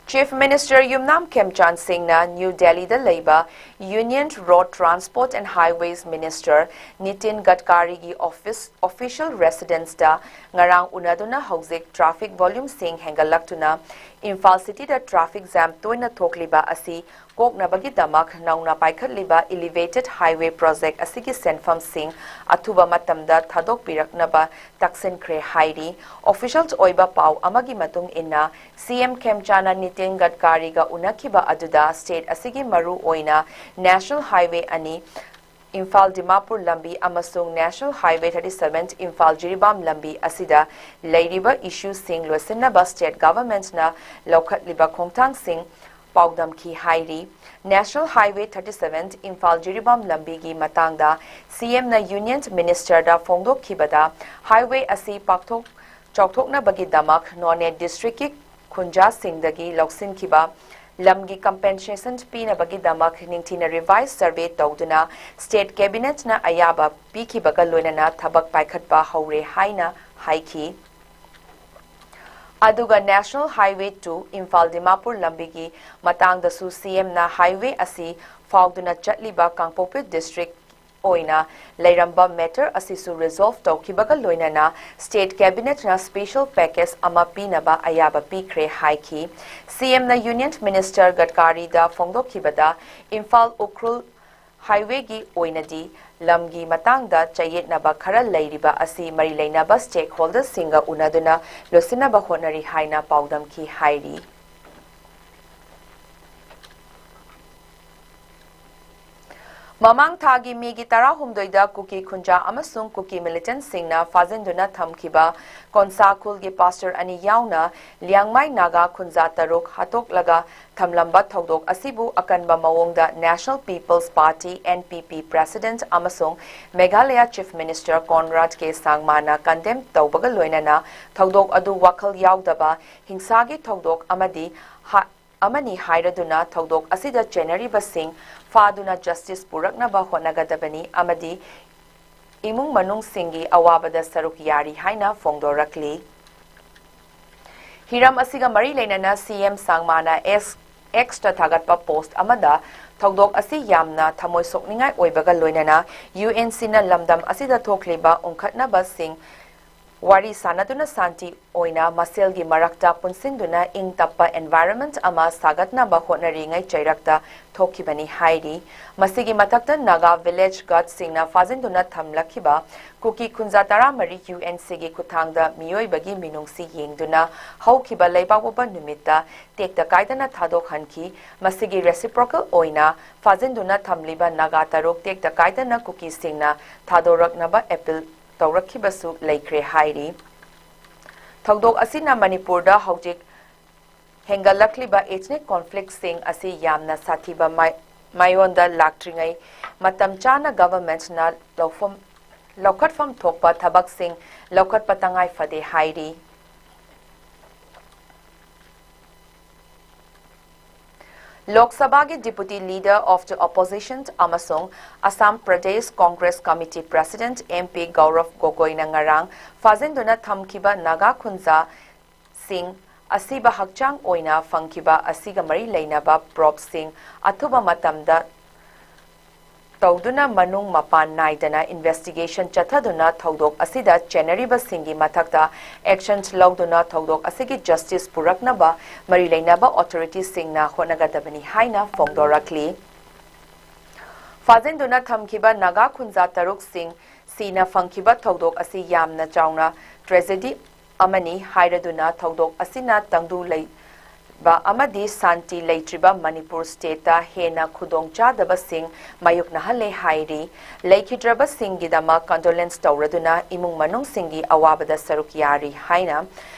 Chief Minister ꯌꯨꯝꯅꯥꯝ ꯈꯦꯝꯆꯥꯟ ꯁꯤꯡꯅ New Delhiꯗ ꯂꯩꯕ Union Road Transport and Highways Minister Nitin Gadkariꯒꯤ office, official residenceꯇ ꯉꯔꯥꯡ ꯎꯅꯗꯨꯅ ꯍꯧꯖꯤꯛ traffic volumeꯁꯤꯡ ꯍꯦꯟꯒꯠꯂꯛꯇꯨꯅ ꯏꯝꯐꯥꯜ cityꯗ traffic jam ꯇꯣꯏꯅ ꯊꯣꯛꯂꯤꯕ ꯑꯁꯤ ꯀꯣꯛꯅꯕꯒꯤꯗꯃꯛ ꯅꯧꯅ ꯄꯥꯏꯈꯠꯂꯤꯕ elevated highway project ꯑꯁꯤꯒꯤ ꯁꯦꯟꯐꯝꯁꯤꯡ ꯑꯊꯨꯕ ꯃꯇꯝꯗ ꯊꯥꯗꯣꯛꯄꯤꯔꯛꯅꯕ ꯇꯛꯁꯤꯟꯈ꯭ꯔꯦ ꯍꯥꯏꯔꯤ꯫ Official ꯑꯣꯏꯕ ꯄꯥꯎ ꯑꯃꯒꯤ ꯃꯇꯨꯡ ꯏꯟꯅ, CM ꯈꯦꯝꯆꯥꯟꯅ ꯅꯤꯇꯤꯟ ꯒꯗꯀꯥꯔꯤꯒ ꯎꯅꯈꯤꯕ ꯑꯗꯨꯗ state ꯑꯁꯤꯒꯤ ꯃꯔꯨ ꯑꯣꯏꯅ national highway ꯑꯅꯤ, ꯏꯝꯐꯥꯜ ꯗꯤꯃꯥꯄꯨꯔ ꯂꯝꯕꯤ ꯑꯃꯁꯨꯡ National Highway thirty seven Imphal Jiribam ꯂꯝꯕꯤ ꯑꯁꯤꯗ ꯂꯩꯔꯤꯕ issueꯁꯤꯡ ꯂꯣꯏꯁꯤꯟꯅꯕ state governmentꯅ ꯂꯧꯈꯠꯂꯤꯕ ꯈꯣꯡꯊꯥꯡꯁꯤꯡ ꯄꯥꯎꯗꯝꯈꯤ ꯍꯥꯏꯔꯤ꯫ National Highway thirty seven Imphal Jiribam ꯂꯝꯕꯤꯒꯤ ꯃꯇꯥꯡꯗ CMꯅ Union Ministerꯗ ꯐꯣꯡꯗꯣꯛꯈꯤꯕꯗ, highway ꯑꯁꯤ ꯄꯥꯛꯊꯣꯛ ꯆꯥꯎꯊꯣꯛꯅꯕꯒꯤꯗꯃꯛ ꯅꯣꯅꯦ districtꯀꯤ ꯈꯨꯟꯖꯥꯁꯤꯡꯗꯒꯤ ꯂꯧꯁꯤꯟꯈꯤꯕ ꯂꯝꯒꯤ compensation ꯄꯤꯅꯕꯒꯤꯗꯃꯛ ꯅꯤꯡꯊꯤꯅ revise survey ꯇꯧꯗꯨꯅ state cabinetꯅ ꯑꯌꯥꯕ ꯄꯤꯈꯤꯕꯒ ꯂꯣꯏꯅꯅ ꯊꯕꯛ ꯄꯥꯏꯈꯠꯄ ꯍꯧꯔꯦ ꯍꯥꯏꯅ ꯍꯥꯏꯈꯤ꯫ ꯑꯗꯨꯒ National Highway two Imphal Dimapur ꯂꯝꯕꯤꯒꯤ ꯃꯇꯥꯡꯗꯁꯨ CMꯅ highway ꯑꯁꯤ ꯐꯥꯎꯗꯨꯅ ꯆꯠꯂꯤꯕ ꯀꯥꯡꯄꯣꯛꯄꯤ district ꯑꯣꯏꯅ ꯂꯩꯔꯝꯕ matter ꯑꯁꯤꯁꯨ resolve ꯇꯧꯈꯤꯕꯒ ꯂꯣꯏꯅꯅ state cabinetꯅ special package ꯑꯃ ꯄꯤꯅꯕ ꯑꯌꯥꯕ ꯄꯤꯈ꯭ꯔꯦ ꯍꯥꯏꯈꯤ꯫ CMꯅ Union Minister ꯒꯗꯀꯥꯔꯤꯗ ꯐꯣꯡꯗꯣꯛꯈꯤꯕꯗ, ꯏꯝꯐꯥꯜ ꯎꯈ꯭ꯔꯨꯜ highwayꯒꯤ ꯑꯣꯏꯅꯗꯤ ꯂꯝꯒꯤ ꯃꯇꯥꯡꯗ ꯆꯌꯦꯠꯅꯕ ꯈꯔ ꯂꯩꯔꯤꯕ ꯑꯁꯤ ꯃꯔꯤ ꯂꯩꯅꯕ stakeholderꯁꯤꯡꯒ ꯎꯅꯗꯨꯅ ꯂꯣꯏꯁꯤꯟꯅꯕ ꯍꯣꯠꯅꯔꯤ ꯍꯥꯏꯅ ꯄꯥꯎꯗꯝꯈꯤ ꯍꯥꯏꯔꯤ꯫ ꯃꯃꯥꯡ ꯊꯥꯒꯤ ꯃꯦꯒꯤ ꯇꯔꯥꯍꯨꯝꯗꯣꯏꯗ ꯀꯨꯀꯤ ꯈꯨꯟꯖꯥ ꯑꯃꯁꯨꯡ ꯀꯨꯀꯤ militantꯁꯤꯡꯅ ꯐꯥꯖꯤꯟꯗꯨꯅ ꯊꯝꯈꯤꯕ ꯀꯣꯟꯁꯥ ꯈꯨꯜꯒꯤ pastor ꯑꯅꯤ ꯌꯥꯎꯅ ꯂꯤꯌꯥꯡꯃꯥꯏ ꯅꯥꯒꯥ ꯈꯨꯟꯖꯥ ꯇꯔꯨꯛ ꯍꯥꯠꯇꯣꯛꯂꯒ ꯊꯝꯂꯝꯕ ꯊꯧꯗꯣꯛ ꯑꯁꯤꯕꯨ ꯑꯀꯟꯕ ꯃꯑꯣꯡꯗ National People's Party, NPP, President ꯑꯃꯁꯨꯡ Meghalaya Chief Minister Conrad K ꯁꯥꯡꯃꯥꯅ condemn ꯇꯧꯕꯒ ꯂꯣꯏꯅꯅ ꯊꯧꯗꯣꯛ ꯑꯗꯨ ꯋꯥꯈꯜ ꯌꯥꯎꯗꯕ ꯍꯤꯡꯁꯥꯒꯤ ꯊꯧꯗꯣꯛ ꯑꯃꯗꯤ ꯍꯥ-, ꯑꯃꯅꯤ ꯍꯥꯏꯔꯗꯨꯅ ꯊꯧꯗꯣꯛ ꯑꯁꯤꯗ ꯆꯦꯟꯅꯔꯤꯕꯁꯤꯡ ꯐꯥꯗꯨꯅ justice ꯄꯨꯔꯛꯅꯕ ꯍꯣꯠꯅꯒꯗꯕꯅꯤ ꯑꯃꯗꯤ ꯏꯃꯨꯡ ꯃꯅꯨꯡꯁꯤꯡꯒꯤ ꯑꯋꯥꯕꯗ ꯁꯔꯨꯛ ꯌꯥꯔꯤ ꯍꯥꯏꯅ ꯐꯣꯡꯗꯣꯔꯛꯂꯤ꯫ ꯍꯤꯔꯝ ꯑꯁꯤꯒ ꯃꯔꯤ ꯂꯩꯅꯅ CM ꯁꯥꯡꯃꯥꯅ X, Xꯇ ꯊꯥꯒꯠꯄ post ꯑꯃꯗ ꯊꯧꯗꯣꯛ ꯑꯁꯤ ꯌꯥꯝꯅ ꯊꯃꯣꯏ ꯁꯣꯛꯅꯤꯡꯉꯥꯏ ꯑꯣꯏꯕꯒ ꯂꯣꯏꯅꯅ UNCꯅ ꯂꯝꯗꯝ ꯑꯁꯤꯗ ꯊꯣꯛꯂꯤꯕ ꯎꯪꯈꯠꯅꯕꯁꯤꯡ ꯋꯥꯔꯤ ꯁꯥꯟꯅꯗꯨꯅ ꯁꯥꯟꯇꯤ ꯑꯣꯏꯅ ꯃꯁꯦꯜꯒꯤ ꯃꯔꯛꯇ ꯄꯨꯟꯁꯤꯟꯗꯨꯅ ꯏꯪ ꯇꯞꯄ environment ꯑꯃ ꯁꯥꯒꯠꯅꯕ ꯍꯣꯠꯅꯔꯤꯉꯩ ꯆꯩꯔꯛꯇ ꯊꯣꯛꯈꯤꯕꯅꯤ ꯍꯥꯏꯔꯤ꯫ ꯃꯁꯤꯒꯤ ꯃꯊꯛꯇ ꯅꯥꯒꯥ village guardꯁꯤꯡꯅ ꯐꯥꯖꯤꯟꯗꯨꯅ ꯊꯝꯂꯛꯈꯤꯕ ꯀꯨꯀꯤ ꯈꯨꯟꯖꯥ ꯇꯔꯥꯃꯔꯤ UNCꯒꯤ ꯈꯨꯠꯊꯥꯡꯗ ꯃꯤꯑꯣꯏꯕꯒꯤ ꯃꯤꯅꯨꯡꯁꯤ ꯌꯦꯡꯗꯨꯅ ꯍꯧꯈꯤꯕ ꯂꯩꯕꯥꯛꯄꯣꯛꯄ ꯅꯨꯃꯤꯠꯇ ꯇꯦꯛꯇ ꯀꯥꯏꯗꯅ ꯊꯥꯗꯣꯛꯍꯟꯈꯤ꯫ ꯃꯁꯤꯒꯤ reciprocal ꯑꯣꯏꯅ ꯐꯥꯖꯤꯟꯗꯨꯅ ꯊꯝꯂꯤꯕ ꯅꯥꯒꯥ ꯇꯔꯨꯛ ꯇꯦꯛꯇ ꯀꯥꯏꯗꯅ ꯀꯨꯀꯤꯁꯤꯡꯅ ꯊꯥꯗꯣꯔꯛꯅꯕ appeal ꯇꯧꯔꯛꯈꯤꯕꯁꯨ ꯂꯩꯈ꯭ꯔꯦ ꯍꯥꯏꯔꯤ꯫ ꯊꯧꯗꯣꯛ ꯑꯁꯤꯅ ꯃꯅꯤꯄꯨꯔꯗ ꯍꯧꯖꯤꯛ ꯍꯦꯟꯒꯠꯂꯛꯂꯤꯕ ethnic conflictꯁꯤꯡ ꯑꯁꯤ ꯌꯥꯝꯅ ꯁꯥꯊꯤꯕ ꯃꯥꯏ-, ꯃꯥꯏꯑꯣꯟꯗ ꯂꯥꯛꯇ꯭ꯔꯤꯉꯩ ꯃꯇꯝ ꯆꯥꯅ governmentꯅ ꯂꯧꯐꯝ, ꯂꯧꯈꯠꯐꯝ ꯊꯣꯛꯄ ꯊꯕꯛꯁꯤꯡ ꯂꯧꯈꯠꯄ ꯇꯉꯥꯏ ꯐꯗꯦ ꯍꯥꯏꯔꯤ꯫ ꯂꯣꯛ ꯁꯚꯥꯒꯤ Deputy Leader of the Opposition ꯑꯃꯁꯨꯡ Assam Pradesh Congress Committee President MP ꯒꯧꯔꯚ ꯒꯣꯒꯣꯏꯅ ꯉꯔꯥꯡ ꯐꯥꯖꯤꯟꯗꯨꯅ ꯊꯝꯈꯤꯕ ꯅꯥꯒꯥ ꯈꯨꯟꯖꯥꯁꯤꯡ ꯑꯁꯤꯕ ꯍꯛꯆꯥꯡ ꯑꯣꯏꯅ ꯐꯪꯈꯤꯕ ꯑꯁꯤꯒ ꯃꯔꯤ ꯂꯩꯅꯕ probeꯁꯤꯡ ꯑꯊꯨꯕ ꯃꯇꯝꯗ ꯇꯧꯗꯨꯅ ꯃꯅꯨꯡ ꯃꯄꯥꯟ ꯅꯥꯏꯗꯅ investigation ꯆꯠꯊꯗꯨꯅ ꯊꯧꯗꯣꯛ ꯑꯁꯤꯗ ꯆꯦꯟꯅꯔꯤꯕꯁꯤꯡꯒꯤ ꯃꯊꯛꯇ actions ꯂꯧꯗꯨꯅ ꯊꯧꯗꯣꯛ ꯑꯁꯤꯒꯤ justice ꯄꯨꯔꯛꯅꯕ ꯃꯔꯤ ꯂꯩꯅꯕ authorityꯁꯤꯡꯅ ꯍꯣꯠꯅꯒꯗꯕꯅꯤ ꯍꯥꯏꯅ ꯐꯣꯡꯗꯣꯔꯛꯂꯤ꯫ ꯐꯥꯖꯤꯟꯗꯨꯅ ꯊꯝꯈꯤꯕ ꯅꯥꯒꯥ ꯈꯨꯟꯖꯥ ꯇꯔꯨꯛꯁꯤꯡ ꯁꯤꯅ ꯐꯪꯈꯤꯕ ꯊꯧꯗꯣꯛ ꯑꯁꯤ ꯌꯥꯝꯅ ꯆꯥꯎꯅ tragedy ꯑꯃꯅꯤ ꯍꯥꯏꯔꯗꯨꯅ ꯊꯧꯗꯣꯛ ꯑꯁꯤꯅ ꯇꯪꯗꯨ ꯂꯩꯕ ꯑꯃꯗꯤ ꯁꯥꯟꯇꯤ ꯂꯩꯇ꯭ꯔꯤꯕ ꯃꯅꯤꯄꯨꯔ stateꯇ ꯍꯦꯟꯅ ꯈꯨꯗꯣꯡꯆꯥꯗꯕꯁꯤꯡ ꯃꯥꯌꯣꯛꯅꯍꯜꯂꯦ ꯍꯥꯏꯔꯤ꯫ ꯂꯩꯈꯤꯗ꯭ꯔꯕꯁꯤꯡꯒꯤꯗꯃꯛ condolence ꯇꯧꯔꯗꯨꯅ ꯏꯃꯨꯡ ꯃꯅꯨꯡꯁꯤꯡꯒꯤ ꯑꯋꯥꯕꯗ ꯁꯔꯨꯛ ꯌꯥꯔꯤ ꯍꯥꯏꯅ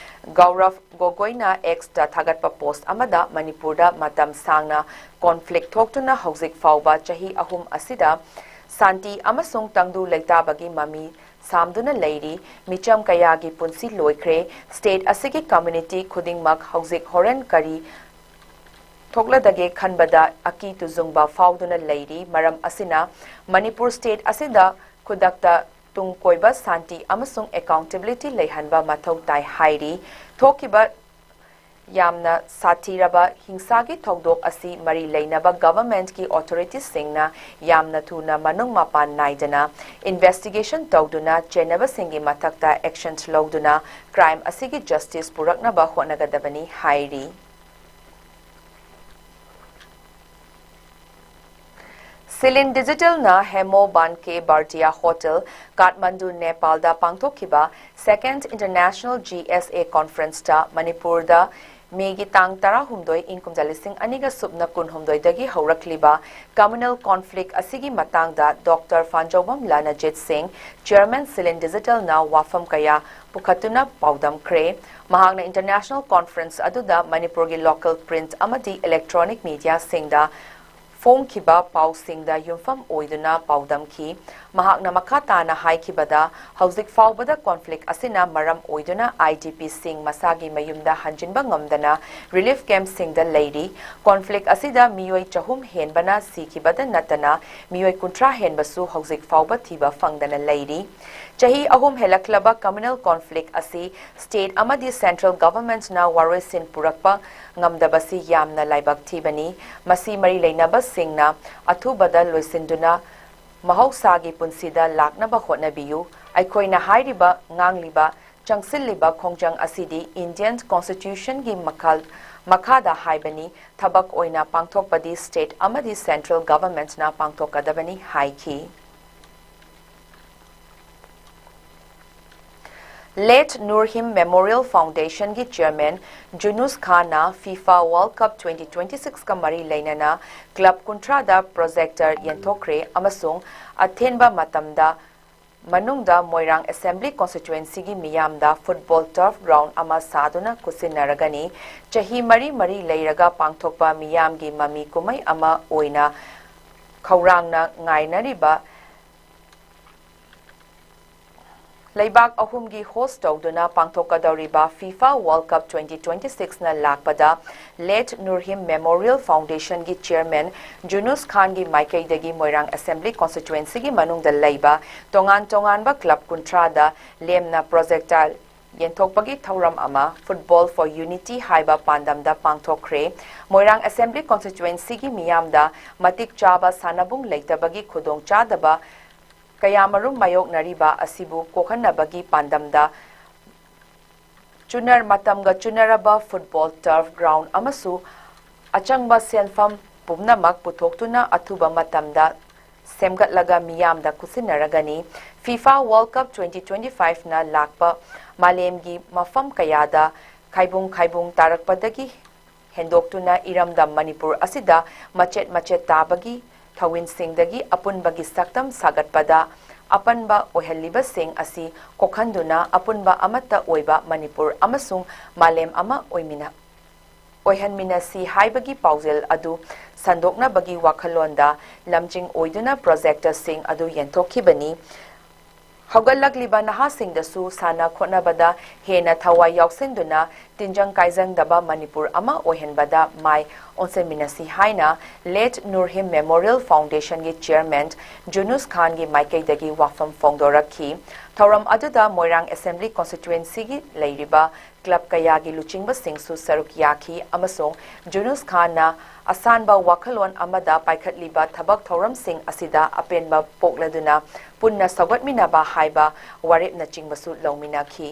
ꯒꯧꯔꯚ ꯒꯣꯒꯣꯏꯅ Xꯇ ꯊꯥꯒꯠꯄ post ꯑꯃꯗ ꯃꯅꯤꯄꯨꯔꯗ ꯃꯇꯝ ꯁꯥꯡꯅ conflict ꯊꯣꯛꯇꯨꯅ ꯍꯧꯖꯤꯛ ꯐꯥꯎꯕ ꯆꯍꯤ ꯑꯍꯨꯝ ꯑꯁꯤꯗ ꯁꯥꯟꯇꯤ ꯑꯃꯁꯨꯡ ꯇꯪꯗꯨ ꯂꯩꯇꯥꯕꯒꯤ ꯃꯃꯤ ꯁꯥꯝꯗꯨꯅ ꯂꯩꯔꯤ꯫ ꯃꯤꯆꯝ ꯀꯌꯥꯒꯤ ꯄꯨꯟꯁꯤ ꯂꯣꯏꯈ꯭ꯔꯦ꯫ State ꯑꯁꯤꯒꯤ community ꯈꯨꯗꯤꯡꯃꯛ ꯍꯧꯖꯤꯛ ꯍꯣꯔꯦꯟ ꯀꯔꯤ ꯊꯣꯛꯂꯗꯒꯦ ꯈꯟꯕꯗ ꯑꯀꯤ ꯇꯨꯖꯨꯡꯕ ꯐꯥꯎꯗꯨꯅ ꯂꯩꯔꯤ꯫ ꯃꯔꯝ ꯑꯁꯤꯅ ꯃꯅꯤꯄꯨꯔ state ꯑꯁꯤꯗ ꯈꯨꯗꯛꯇ ꯇꯨꯡ ꯀꯣꯏꯕ ꯁꯥꯟꯇꯤ ꯑꯃꯁꯨꯡ accountability ꯂꯩꯍꯟꯕ ꯃꯊꯧ ꯇꯥꯏ ꯍꯥꯏꯔꯤ꯫ ꯊꯣꯛꯈꯤꯕ ꯌꯥꯝꯅ ꯁꯥꯊꯤꯔꯕ ꯍꯤꯡꯁꯥꯒꯤ ꯊꯧꯗꯣꯛ ꯑꯁꯤ ꯃꯔꯤ ꯂꯩꯅꯕ ꯒꯚꯔꯟꯃꯦꯟꯠꯀꯤ ꯑꯣꯊꯣꯔꯤꯇꯤꯁꯤꯡꯅ ꯌꯥꯝꯅ ꯊꯨꯅ ꯃꯅꯨꯡ ꯃꯄꯥꯟ ꯅꯥꯏꯗꯅ ꯏꯟꯚꯦꯁꯇꯤꯒꯦꯁꯟ ꯇꯧꯗꯨꯅ ꯆꯦꯟꯅꯕꯁꯤꯡꯒꯤ ꯃꯊꯛꯇ ꯑꯦꯛꯁꯟ ꯂꯧꯗꯨꯅ ꯀ꯭ꯔꯥꯏꯝ ꯑꯁꯤꯒꯤ ꯖꯁꯇꯤꯁ ꯄꯨꯔꯛꯅꯕ ꯍꯣꯠꯅꯒꯗꯕꯅꯤ ꯍꯥꯏꯔꯤ꯫ ꯁꯤꯂꯤꯟ ꯗꯤꯖꯤꯇꯦꯜꯅ ꯍꯦꯃꯣ ꯕꯥꯟꯀꯦ ꯕꯥꯔꯇꯤꯌꯥ ꯍꯣꯇꯦꯜ, ꯀꯥꯊꯃꯟꯗꯨ, ꯅꯦꯄꯥꯜꯗ ꯄꯥꯡꯊꯣꯛꯈꯤꯕ Second International G S A Conferenceꯇ ꯃꯅꯤꯄꯨꯔꯗ ꯃꯦꯒꯤ ꯇꯥꯡ ꯇꯔꯥꯍꯨꯝꯗꯣꯏ, ꯏꯪ ꯀꯨꯝꯖꯥ ꯂꯤꯁꯤꯡ ꯑꯅꯤꯒ ꯁꯨꯞꯅ ꯀꯨꯟꯍꯨꯝꯗꯣꯏꯗꯒꯤ ꯍꯧꯔꯛꯂꯤꯕ communal conflict ꯑꯁꯤꯒꯤ ꯃꯇꯥꯡꯗ ꯗꯣꯛꯇꯔ ꯐꯥꯟꯖꯧꯕꯝ ꯂꯥꯅꯖꯤꯠ ꯁꯤꯡ, ꯆꯤꯌꯔꯃꯦꯟ, ꯁꯤꯂꯤꯟ ꯗꯤꯖꯤꯇꯦꯜꯅ ꯋꯥꯐꯝ ꯀꯌꯥ ꯄꯨꯈꯠꯇꯨꯅ ꯄꯥꯎꯗꯝꯈ꯭ꯔꯦ꯫ ꯃꯍꯥꯛꯅ international conference ꯑꯗꯨꯗ ꯃꯅꯤꯄꯨꯔꯒꯤ local print ꯑꯃꯗꯤ electronic mediaꯁꯤꯡꯗ ꯐꯣꯡꯈꯤꯕ ꯄꯥꯎꯁꯤꯡꯗ ꯌꯨꯝꯐꯝ ꯑꯣꯏꯗꯨꯅ ꯄꯥꯎꯗꯝꯈꯤ꯫ ꯃꯍꯥꯛꯅ ꯃꯈꯥ ꯇꯥꯅ ꯍꯥꯏꯈꯤꯕꯗ, ꯍꯧꯖꯤꯛ ꯐꯥꯎꯕꯗ conflict ꯑꯁꯤꯅ ꯃꯔꯝ ꯑꯣꯏꯗꯨꯅ I D Pꯁꯤꯡ ꯃꯁꯥꯒꯤ ꯃꯌꯨꯝꯗ ꯍꯟꯖꯤꯟꯕ ꯉꯝꯗꯅ relief campꯁꯤꯡꯗ ꯂꯩꯔꯤ꯫ Conflict ꯑꯁꯤꯗ ꯃꯤꯑꯣꯏ ꯆꯍꯨꯝ ꯍꯦꯟꯕꯅ ꯁꯤꯈꯤꯕꯗ ꯅꯠꯇꯅ ꯃꯤꯑꯣꯏ ꯀꯨꯟꯊ꯭ꯔꯥ ꯍꯦꯟꯕꯁꯨ ꯍꯧꯖꯤꯛ ꯐꯥꯎꯕ ꯊꯤꯕ ꯐꯪꯗꯅ ꯂꯩꯔꯤ꯫ ꯆꯍꯤ ꯑꯍꯨꯝ ꯍꯦꯜꯂꯛꯂꯕ communal conflict ꯑꯁꯤ state ꯑꯃꯗꯤ central governmentꯅ ꯋꯥꯔꯣꯏꯁꯤꯟ ꯄꯨꯔꯛꯄ ꯉꯝꯗꯕꯁꯤ ꯌꯥꯝꯅ ꯂꯥꯏꯕꯛ ꯊꯤꯕꯅꯤ꯫ ꯃꯁꯤ ꯃꯔꯤ ꯂꯩꯅꯕꯁꯤꯡꯅ ꯑꯊꯨꯕꯗ ꯂꯣꯏꯁꯤꯟꯗꯨꯅ ꯃꯍꯧꯁꯥꯒꯤ ꯄꯨꯟꯁꯤꯗ ꯂꯥꯛꯅꯕ ꯍꯣꯠꯅꯕꯤꯌꯨ꯫ ꯑꯩꯈꯣꯏꯅ ꯍꯥꯏꯔꯤꯕ, ꯉꯥꯡꯂꯤꯕ, ꯆꯪꯁꯤꯜꯂꯤꯕ ꯈꯣꯡꯖꯪ ꯑꯁꯤꯗꯤ Indian Constitutionꯒꯤ ꯃꯈꯜ, ꯃꯈꯥꯗ ꯍꯥꯏꯕꯅꯤ꯫ ꯊꯕꯛ ꯑꯣꯏꯅ ꯄꯥꯡꯊꯣꯛꯄꯗꯤ state ꯑꯃꯗꯤ central governmentꯅ ꯄꯥꯡꯊꯣꯛꯀꯗꯕꯅꯤ ꯍꯥꯏꯈꯤ꯫ Late Nurhim Memorial Foundationꯒꯤ chairman ꯖꯨꯅꯨꯁ ꯈꯥꯟꯅ FIFA World Cup twenty twenty-sixꯀ ꯃꯔꯤ ꯂꯩꯅꯅ club ꯀꯨꯟꯊ꯭ꯔꯥꯗ projector ꯌꯦꯟꯊꯣꯛꯈ꯭ꯔꯦ ꯑꯃꯁꯨꯡ ꯑꯊꯦꯟꯕ ꯃꯇꯝꯗ ꯃꯅꯨꯡꯗ ꯃꯣꯏꯔꯥꯡ Assembly Constituencyꯒꯤ ꯃꯤꯌꯥꯝꯗ football turf ground ꯑꯃ ꯁꯥꯗꯨꯅ ꯈꯨꯠꯁꯤꯟꯅꯔꯒꯅꯤ꯫ ꯆꯍꯤ ꯃꯔꯤ ꯃꯔꯤ ꯂꯩꯔꯒ ꯄꯥꯡꯊꯣꯛꯄ ꯃꯤꯌꯥꯝꯒꯤ ꯃꯃꯤ ꯀꯨꯝꯍꯩ ꯑꯃ ꯑꯣꯏꯅ ꯈꯧꯔꯥꯡꯅ ꯉꯥꯏꯅꯔꯤꯕ ꯂꯩꯕꯥꯛ ꯑꯍꯨꯝꯒꯤ host ꯇꯧꯗꯨꯅ ꯄꯥꯡꯊꯣꯛꯀꯗꯧꯔꯤꯕ FIFA World Cup twenty twenty-sixꯅ ꯂꯥꯛꯄꯗ late Nurhim Memorial Foundationꯒꯤ chairman ꯖꯨꯅꯨꯁ ꯈꯥꯟꯒꯤ ꯃꯥꯏꯀꯩꯗꯒꯤ ꯃꯣꯏꯔꯥꯡ Assembly Constituencyꯒꯤ ꯃꯅꯨꯡꯗ ꯂꯩꯕ ꯇꯣꯉꯥꯟ ꯇꯣꯉꯥꯟꯕ club ꯀꯨꯟꯊ꯭ꯔꯥꯗ ꯂꯦꯝꯅ projector ꯌꯦꯟꯊꯣꯛꯄꯒꯤ ꯊꯧꯔꯝ ꯑꯃ Football for Unity ꯍꯥꯏꯕ ꯄꯥꯟꯗꯝꯗ ꯄꯥꯡꯊꯣꯛꯈ꯭ꯔꯦ꯫ ꯃꯣꯏꯔꯥꯡ Assembly Constituencyꯒꯤ ꯃꯤꯌꯥꯝꯗ ꯃꯇꯤꯛ ꯆꯥꯕ ꯁꯥꯟꯅꯕꯨꯡ ꯂꯩꯇꯕꯒꯤ ꯈꯨꯗꯣꯡꯆꯥꯗꯕ ꯀꯌꯥꯃꯔꯨꯝ ꯃꯥꯌꯣꯛꯅꯔꯤꯕ ꯑꯁꯤꯕꯨ ꯀꯣꯛꯍꯟꯅꯕꯒꯤ ꯄꯥꯟꯗꯝꯗ ꯆꯨꯅꯔ-, ꯃꯇꯝꯒ ꯆꯨꯅꯔꯕ football turf ground ꯑꯃꯁꯨ ꯑꯆꯪꯕ ꯁꯦꯟꯐꯝ ꯄꯨꯝꯅꯃꯛ ꯄꯨꯊꯣꯛꯇꯨꯅ ꯑꯊꯨꯕ ꯃꯇꯝꯗ ꯁꯦꯝꯒꯠꯂꯒ ꯃꯤꯌꯥꯝꯗ ꯈꯨꯠꯁꯤꯟꯅꯔꯒꯅꯤ꯫ FIFA World Cup twenty twenty-fiveꯅ ꯂꯥꯛꯄ ꯃꯥꯂꯦꯝꯒꯤ ꯃꯐꯝ ꯀꯌꯥꯗ ꯈꯥꯏꯕꯨꯡ ꯈꯥꯏꯕꯨꯡ ꯇꯥꯔꯛꯄꯗꯒꯤ ꯍꯦꯟꯗꯣꯛꯇꯨꯅ ꯏꯔꯝꯗꯝ ꯃꯅꯤꯄꯨꯔ ꯑꯁꯤꯗ ꯃꯆꯦꯠ ꯃꯆꯦꯠ ꯇꯥꯕꯒꯤ ꯊꯧꯋꯤꯟꯁꯤꯡꯗꯒꯤ ꯑꯄꯨꯟꯕꯒꯤ ꯁꯛꯇꯝ ꯁꯥꯒꯠꯄꯗ ꯑꯄꯟꯕ ꯑꯣꯏꯍꯜꯂꯤꯕꯁꯤꯡ ꯑꯁꯤ ꯀꯣꯛꯍꯟꯗꯨꯅ ꯑꯄꯨꯟꯕ ꯑꯃꯠꯇ ꯑꯣꯏꯕ ꯃꯅꯤꯄꯨꯔ ꯑꯃꯁꯨꯡ ꯃꯥꯂꯦꯝ ꯑꯃ ꯑꯣꯏꯃꯤꯟꯅ-, ꯑꯣꯏꯍꯟꯃꯤꯟꯅꯁꯤ ꯍꯥꯏꯕꯒꯤ ꯄꯥꯎꯖꯦꯜ ꯑꯗꯨ ꯁꯟꯗꯣꯛꯅꯕꯒꯤ ꯋꯥꯈꯜꯂꯣꯟꯗ ꯂꯝꯖꯤꯡ ꯑꯣꯏꯗꯨꯅ projectorꯁꯤꯡ ꯑꯗꯨ ꯌꯦꯟꯊꯣꯛꯈꯤꯕꯅꯤ꯫ ꯍꯧꯒꯠꯂꯛꯂꯤꯕ ꯅꯍꯥꯁꯤꯡꯗꯁꯨ ꯁꯥꯟꯅ ꯈꯣꯠꯅꯕꯗ ꯍꯦꯟꯅ ꯊꯋꯥꯏ ꯌꯥꯎꯁꯤꯟꯗꯨꯅ ꯇꯤꯟꯖꯪ ꯀꯥꯏꯖꯪꯗꯕ ꯃꯅꯤꯄꯨꯔ ꯑꯃ ꯑꯣꯏꯍꯟꯕꯗ ꯃꯥꯏ ꯑꯣꯟꯁꯤꯟꯃꯤꯟꯅꯁꯤ ꯍꯥꯏꯅ Late Nurhim Memorial Foundationꯒꯤ chairman ꯖꯨꯅꯨꯁ ꯈꯥꯟꯒꯤ ꯃꯥꯏꯀꯩꯗꯒꯤ ꯋꯥꯐꯝ ꯐꯣꯡꯗꯣꯔꯛꯈꯤ꯫ ꯊꯧꯔꯝ ꯑꯗꯨꯗ ꯃꯣꯏꯔꯥꯡ Assembly Constituencyꯒꯤ ꯂꯩꯔꯤꯕ club ꯀꯌꯥꯒꯤ ꯂꯨꯆꯤꯡꯕꯁꯤꯡꯁꯨ ꯁꯔꯨꯛ ꯌꯥꯈꯤ ꯑꯃꯁꯨꯡ ꯖꯨꯅꯨꯁ ꯈꯥꯟꯅ ꯑꯁꯥꯟꯕ ꯋꯥꯈꯜꯂꯣꯟ ꯑꯃꯗ ꯄꯥꯏꯈꯠꯂꯤꯕ ꯊꯕꯛ ꯊꯧꯔꯝꯁꯤꯡ ꯑꯁꯤꯗ ꯑꯄꯦꯟꯕ ꯄꯣꯛꯂꯗꯨꯅ ꯄꯨꯟꯅ ꯁꯧꯒꯠꯃꯤꯟꯅꯕ ꯍꯥꯏꯕ ꯋꯥꯔꯦꯞꯅꯆꯤꯡꯕꯁꯨ ꯂꯧꯃꯤꯟꯅꯈꯤ꯫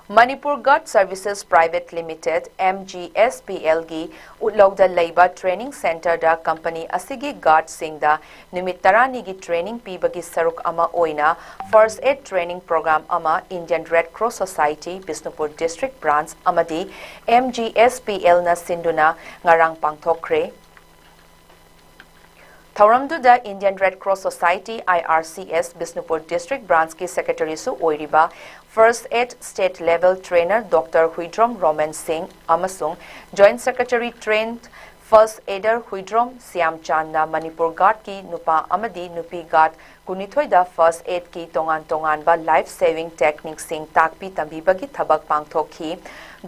Manipur Guard Services Private Limited, MGSPLꯒꯤ ꯎꯠꯂꯧꯗ ꯂꯩꯕ training centreꯗ company ꯑꯁꯤꯒꯤ guardꯁꯤꯡꯗ ꯅꯨꯃꯤꯠ ꯇꯔꯥꯅꯤꯒꯤ training ꯄꯤꯕꯒꯤ ꯁꯔꯨꯛ ꯑꯃ ꯑꯣꯏꯅ first aid training program ꯑꯃ Indian Red Cross Society, Bishnupur District Branch ꯑꯃꯗꯤ MGSPLꯅ ꯁꯤꯟꯗꯨꯅ ꯉꯔꯥꯡ ꯄꯥꯡꯊꯣꯛꯈ꯭ꯔꯦ꯫ ꯊꯧꯔꯝꯗꯨꯗ Indian Red Cross Society, IRCS, Bishnupur District Branchꯀꯤ secretaryꯁꯨ ꯑꯣꯏꯔꯤꯕ first aid state level trainer Doctor Huidrom Roman ꯁꯤꯡ ꯑꯃꯁꯨꯡ joint secretary trained first aider Huidrom ꯁ꯭ꯌꯥꯝꯆꯥꯟꯅ Manipur Guardꯀꯤ ꯅꯨꯄꯥ ꯑꯃꯗꯤ ꯅꯨꯄꯤ guard ꯀꯨꯟꯅꯤꯊꯣꯏꯗ first aidꯀꯤ ꯇꯣꯉꯥꯟ ꯇꯣꯉꯥꯟꯕ life saving techniqueꯁꯤꯡ ꯇꯥꯛꯄꯤ ꯇꯝꯕꯤꯕꯒꯤ ꯊꯕꯛ ꯄꯥꯡꯊꯣꯛꯈꯤ꯫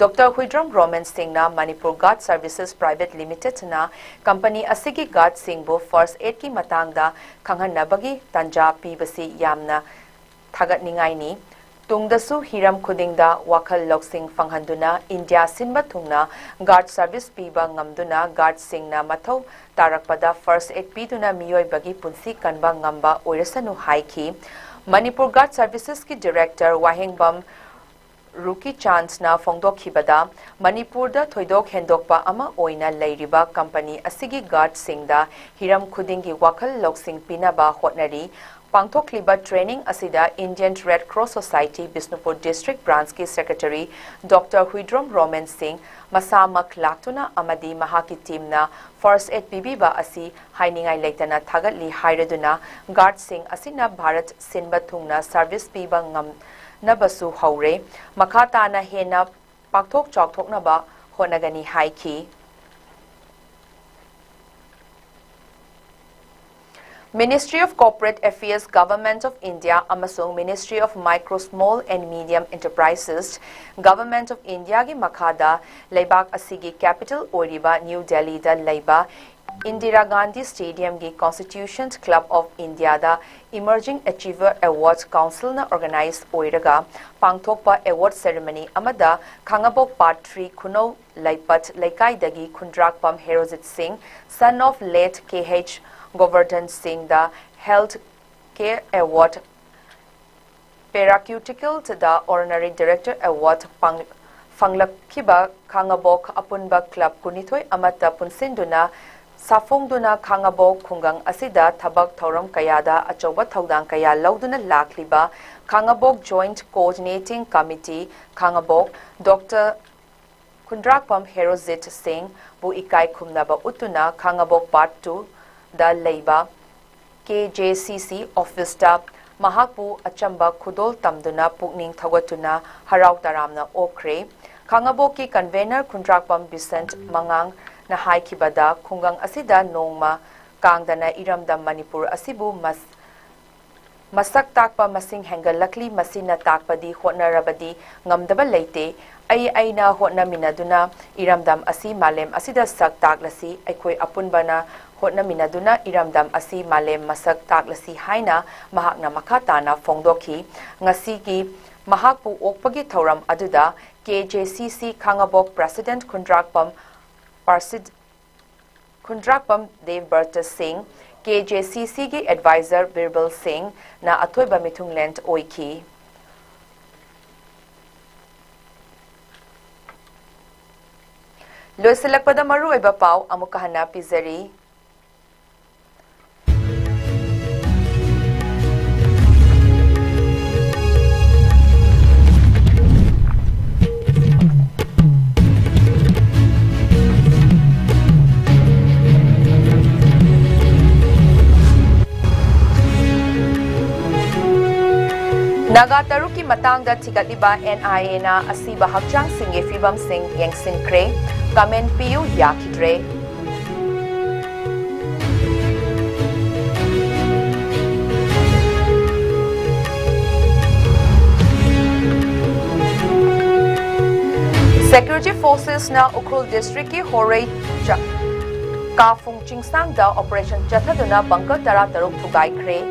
ꯗꯣꯛꯇꯔ ꯍꯨꯏꯗ꯭ꯔꯣꯝ ꯔꯣꯃꯦꯟ ꯁꯤꯡꯅ ꯃꯅꯤꯄꯨꯔ ꯒꯥꯔꯗ ꯁꯔꯚꯤꯁꯦꯁ ꯄ꯭ꯔꯥꯏꯚꯦꯠ ꯂꯤꯃꯤꯇꯦꯗꯅ ꯀꯝꯄꯅꯤ ꯑꯁꯤꯒꯤ ꯒꯥꯔꯗꯁꯤꯡꯕꯨ ꯐꯥꯔꯁ ꯑꯦꯗꯀꯤ ꯃꯇꯥꯡꯗ ꯈꯪꯍꯟꯅꯕꯒꯤ ꯇꯥꯟꯖꯥ ꯄꯤꯕꯁꯤ ꯌꯥꯝꯅ ꯊꯥꯒꯠꯅꯤꯡꯉꯥꯏꯅꯤ꯫ ꯇꯨꯡꯗꯁꯨ ꯍꯤꯔꯝ ꯈꯨꯗꯤꯡꯗ ꯋꯥꯈꯜ ꯂꯧꯁꯤꯡ ꯐꯪꯍꯟꯗꯨꯅ ꯏꯟꯗꯤꯌꯥ ꯁꯤꯟꯕ ꯊꯨꯡꯅ ꯒꯥꯔꯗ ꯁꯔꯚꯤꯁ ꯄꯤꯕ ꯉꯝꯗꯨꯅ ꯒꯥꯔꯗꯁꯤꯡꯅ ꯃꯊꯧ ꯇꯥꯔꯛꯄꯗ ꯐꯥꯔꯁ ꯑꯦꯗ ꯄꯤꯗꯨꯅ ꯃꯤꯑꯣꯏꯕꯒꯤ ꯄꯨꯟꯁꯤ ꯀꯟꯕ ꯉꯝꯕ ꯑꯣꯏꯔꯁꯅꯨ ꯍꯥꯏꯈꯤ꯫ ꯃꯅꯤꯄꯨꯔ ꯒꯥꯔꯗ ꯁꯔꯚꯤꯁꯦꯁꯀꯤ ꯗꯤꯔꯦꯛꯇꯔ ꯋꯥꯍꯦꯡꯕꯝ ꯔꯨꯀꯤ ꯆꯥꯟꯁꯅ ꯐꯣꯡꯗꯣꯛꯈꯤꯕꯗ, ꯃꯅꯤꯄꯨꯔꯗ ꯊꯣꯏꯗꯣꯛ ꯍꯦꯟꯗꯣꯛꯄ ꯑꯃ ꯑꯣꯏꯅ ꯂꯩꯔꯤꯕ ꯀꯝꯄꯅꯤ ꯑꯁꯤꯒꯤ ꯒꯥꯔꯗꯁꯤꯡꯗ ꯍꯤꯔꯝ ꯈꯨꯗꯤꯡꯒꯤ ꯋꯥꯈꯜ ꯂꯧꯁꯤꯡ ꯄꯤꯅꯕ ꯍꯣꯠꯅꯔꯤ꯫ ꯄꯥꯡꯊꯣꯛꯂꯤꯕ ꯇ꯭ꯔꯦꯅꯤꯡ ꯑꯁꯤꯗ Indian red cross society Bishnupur district ꯕ꯭ꯔꯥꯟꯁꯀꯤ ꯁꯦꯀ꯭ꯔꯦꯇꯔꯤ ꯗꯣꯛꯇꯔ ꯍꯨꯏꯗ꯭ꯔꯣꯝ ꯔꯣꯃꯦꯟ ꯁꯤꯡ ꯃꯁꯥꯃꯛ ꯂꯥꯛꯇꯨꯅ ꯑꯃꯗꯤ ꯃꯍꯥꯛꯀꯤ ꯇꯤꯝꯅ ꯐꯥꯔꯁ ꯑꯦꯗ ꯄꯤꯕꯤꯕ ꯑꯁꯤ ꯍꯥꯏꯅꯤꯡꯉꯥꯏ ꯂꯩꯇꯅ ꯊꯥꯒꯠꯂꯤ ꯍꯥꯏꯔꯗꯨꯅ, ꯒꯥꯔꯗꯁꯤꯡ ꯑꯁꯤꯅ ꯚꯥꯔꯠ ꯁꯤꯟꯕ ꯊꯨꯡꯅ ꯁꯔꯚꯤꯁ ꯄꯤꯕ ꯉꯝꯅꯕꯁꯨ ꯍꯧꯔꯦ꯫ ꯃꯈꯥ ꯇꯥꯅ ꯍꯦꯟꯅ ꯄꯥꯛꯊꯣꯛ ꯆꯥꯎꯊꯣꯛꯅꯕ ꯍꯣꯠꯅꯒꯅꯤ ꯍꯥꯏꯈꯤ꯫ Ministry of Corporate Affairs, Government of India ꯑꯃꯁꯨꯡ Ministry of Micro, Small and Medium Enterprises, Government of Indiaꯒꯤ ꯃꯈꯥꯗ ꯂꯩꯕꯥꯛ ꯑꯁꯤꯒꯤ capital ꯑꯣꯏꯔꯤꯕ ꯅ꯭ꯌꯨ ꯗꯦꯜꯂꯤꯗ ꯂꯩꯕ Indira Gandhi ꯁ꯭ꯇꯦꯗꯤꯌꯝꯒꯤ Constitution Club of Indiaꯗ Emerging Achiever Award Councilꯅ organize ꯑꯣꯏꯔꯒ ꯄꯥꯡꯊꯣꯛꯄ award ceremony ꯑꯃꯗ ꯈꯥꯉꯕꯣꯛ Part three ꯈꯨꯅꯧ ꯂꯩꯄꯠ ꯂꯩꯀꯥꯏꯗꯒꯤ ꯈꯨꯟꯗ꯭ꯔꯥꯛꯄꯝ ꯍꯦꯔꯣꯖꯤꯠ ꯁꯤꯡ, son of late K H Govardhan Singh, the Health Care Award Paraceutical, the Honorary Director Award ꯐꯪ-, ꯐꯪꯂꯛꯈꯤꯕ ꯈꯥꯉꯕꯣꯛ ꯑꯄꯨꯟꯕ club ꯀꯨꯟꯅꯤꯊꯣꯏ ꯑꯃꯠꯇ ꯄꯨꯟꯁꯤꯟꯗꯨꯅ ꯁꯥꯐꯣꯡꯗꯨꯅ ꯈꯥꯉꯕꯣꯛ ꯈꯨꯡꯒꯪ ꯑꯁꯤꯗ ꯊꯕꯛ ꯊꯧꯔꯝ ꯀꯌꯥꯗ ꯑꯆꯧꯕ ꯊꯧꯗꯥꯡ ꯀꯌꯥ ꯂꯧꯗꯨꯅ ꯂꯥꯛꯂꯤꯕ ꯈꯥꯉꯕꯣꯛ Joint Coordinating Committee, ꯈꯥꯉꯕꯣꯛ ꯗꯣꯛꯇꯔ ꯈꯨꯟꯗ꯭ꯔꯥꯛꯄꯝ ꯍꯦꯔꯣꯖꯤꯠ ꯁꯤꯡꯕꯨ ꯏꯀꯥꯏ ꯈꯨꯝꯅꯕ ꯎꯠꯇꯨꯅ ꯈꯥꯉꯕꯣꯛ Part twoꯗ ꯂꯩꯕ K J C C officeꯇ ꯃꯍꯥꯛꯄꯨ ꯑꯆꯝꯕ ꯈꯨꯗꯣꯜ ꯇꯝꯗꯨꯅ ꯄꯨꯛꯅꯤꯡ ꯊꯧꯒꯠꯇꯨꯅ ꯍꯔꯥꯎ ꯇꯔꯥꯝꯅ ꯑꯣꯛꯈ꯭ꯔꯦ꯫ ꯈꯥꯉꯕꯣꯛꯀꯤ convener ꯈꯨꯟꯗ꯭ꯔꯥꯛꯄꯝ ꯕꯤꯁꯟꯠ ꯃꯉꯥꯡꯅ ꯍꯥꯏꯈꯤꯕꯗ, ꯈꯨꯡꯒꯪ ꯑꯁꯤꯗ ꯅꯣꯡꯃ ꯀꯥꯡꯗꯅ ꯏꯔꯝꯗꯝ ꯃꯅꯤꯄꯨꯔ ꯑꯁꯤꯕꯨ ꯃꯁ-, ꯃꯁꯛ ꯇꯥꯛꯄ ꯃꯁꯤꯡ ꯍꯦꯟꯒꯠꯂꯛꯂꯤ꯫ ꯃꯁꯤꯅ ꯇꯥꯛꯄꯗꯤ ꯍꯣꯠꯅꯔꯕꯗꯤ ꯉꯝꯗꯕ ꯂꯩꯇꯦ꯫ ꯑꯩ ꯑꯩꯅ ꯍꯣꯠꯅꯃꯤꯟꯅꯗꯨꯅ ꯏꯔꯝꯗꯝ ꯑꯁꯤ ꯃꯥꯂꯦꯝ ꯑꯁꯤꯗ ꯁꯛ ꯇꯥꯛꯂꯁꯤ꯫ ꯑꯩꯈꯣꯏ ꯑꯄꯨꯟꯕꯅ ꯍꯣꯠꯅꯃꯤꯟꯅꯗꯨꯅ ꯏꯔꯝꯗꯝ ꯑꯁꯤ ꯃꯥꯂꯦꯝ ꯃꯁꯛ ꯇꯥꯛꯂꯁꯤ ꯍꯥꯏꯅ ꯃꯍꯥꯛꯅ ꯃꯈꯥ ꯇꯥꯅ ꯐꯣꯡꯗꯣꯛꯈꯤ꯫ ꯉꯁꯤꯒꯤ ꯃꯍꯥꯛꯄꯨ ꯑꯣꯛꯄꯒꯤ ꯊꯧꯔꯝ ꯑꯗꯨꯗ ꯀꯦ ꯖꯦ ꯁꯤ ꯁꯤ ꯈꯥꯉꯕꯣꯛ ꯄ꯭ꯔꯁꯤꯗꯦꯟꯠ ꯈꯨꯟꯗ꯭ꯔꯥꯛꯄꯝ ꯄꯥꯔꯁꯤꯗ ꯈꯨꯟꯗ꯭ꯔꯥꯛꯄꯝ ꯗꯦꯕꯕ꯭ꯔꯇ ꯁꯤꯡ, ꯀꯦ ꯖꯦ ꯁꯤ ꯁꯤꯒꯤ ꯑꯦꯗꯚꯥꯏꯖꯔ ꯕꯤꯔꯕꯜ ꯁꯤꯡꯅ ꯑꯊꯣꯏꯕ ꯃꯤꯊꯨꯡꯂꯦꯟ ꯑꯣꯏꯈꯤ꯫ ꯂꯣꯏꯁꯤꯜꯂꯛꯄꯗ ꯃꯔꯨꯑꯣꯏꯕ ꯄꯥꯎ ꯑꯃꯨꯛꯀ ꯍꯟꯅ ꯄꯤꯖꯔꯤ꯫ ꯅꯥꯒꯥ ꯇꯔꯨꯛꯀꯤ ꯃꯇꯥꯡꯗ ꯊꯤꯒꯠꯂꯤꯕ ꯑꯦꯟ ꯑꯥꯏ ꯑꯦꯅ ꯑꯁꯤꯕ ꯍꯛꯆꯥꯡꯁꯤꯡꯒꯤ ꯐꯤꯕꯝꯁꯤꯡ ꯌꯦꯡꯁꯤꯟꯈ꯭ꯔꯦ꯫ ꯀꯃꯦꯟ ꯄꯤꯌꯨ ꯌꯥꯈꯤꯗ꯭ꯔꯦ꯫ Security Forcesꯅ ꯎꯈ꯭ꯔꯨꯜ districtꯀꯤ ꯍꯣꯔꯩ ꯆ-, ꯀꯥꯐꯨꯡ ꯆꯤꯡꯁꯥꯡꯗ operation ꯆꯠꯊꯗꯨꯅ bunker ꯇꯔꯥꯇꯔꯨꯛ ꯊꯨꯒꯥꯏꯈ꯭ꯔꯦ꯫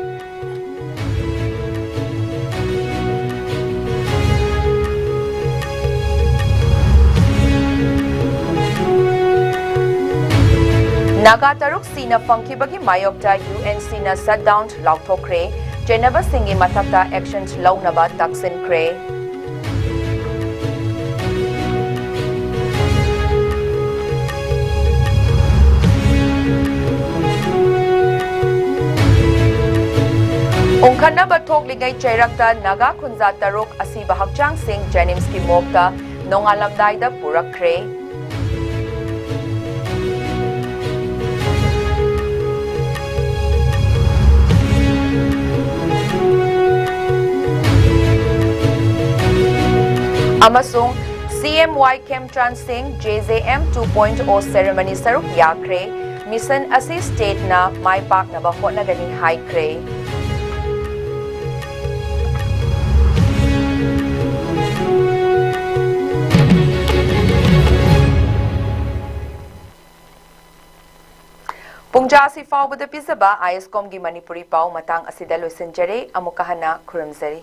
ꯅꯥꯒꯥ ꯇꯔꯨꯛ ꯁꯤꯅ ꯐꯪꯈꯤꯕꯒꯤ ꯃꯥꯌꯣꯛꯇ ꯌꯨ ꯑꯦꯟ ꯁꯤꯅ shutdown ꯂꯥꯎꯊꯣꯛꯈ꯭ꯔꯦ꯫ ꯆꯦꯟꯅꯕꯁꯤꯡꯒꯤ ꯃꯊꯛꯇ action ꯂꯧꯅꯕ ꯇꯛꯁꯤꯟꯈ꯭ꯔꯦ꯫ ꯎꯪꯈꯠꯅꯕ ꯊꯣꯛꯂꯤꯉꯩ ꯆꯩꯔꯛꯇ ꯅꯥꯒꯥ ꯈꯨꯟꯖꯥ ꯇꯔꯨꯛ ꯑꯁꯤꯕ ꯍꯛꯆꯥꯡꯁꯤꯡ JNIMSꯀꯤ morgueꯇ ꯅꯣꯡꯉꯥꯜꯂꯝꯗꯥꯏꯗ ꯄꯨꯔꯛꯈ꯭ꯔꯦ꯫ ꯑꯃꯁꯨꯡ ꯁꯤ ꯑꯦꯝ ꯋꯥꯏ ꯈꯦꯝꯆꯥꯟ ꯁꯤꯡ JJM two point O ceremony ꯁꯔꯨꯛ ꯌꯥꯈ꯭ꯔꯦ꯫ Mission ꯑꯁꯤ stateꯅ ꯃꯥꯏ ꯄꯥꯛꯅꯕ ꯍꯣꯠꯅꯒꯅꯤ ꯍꯥꯏꯈ꯭ꯔꯦ꯫ ꯄꯨꯡꯖꯥꯁꯤ ꯐꯥꯎꯕꯗ ꯄꯤꯖꯕ ꯑꯥꯏ ꯑꯦꯁ ꯀꯣꯝꯒꯤ ꯃꯅꯤꯄꯨꯔꯤ ꯄꯥꯎ ꯃꯇꯥꯡ ꯑꯁꯤꯗ ꯂꯣꯏꯁꯤꯟꯖꯔꯦ꯫ ꯑꯃꯨꯛꯀ ꯍꯟꯅ ꯈꯨꯔꯨꯝꯖꯔꯤ꯫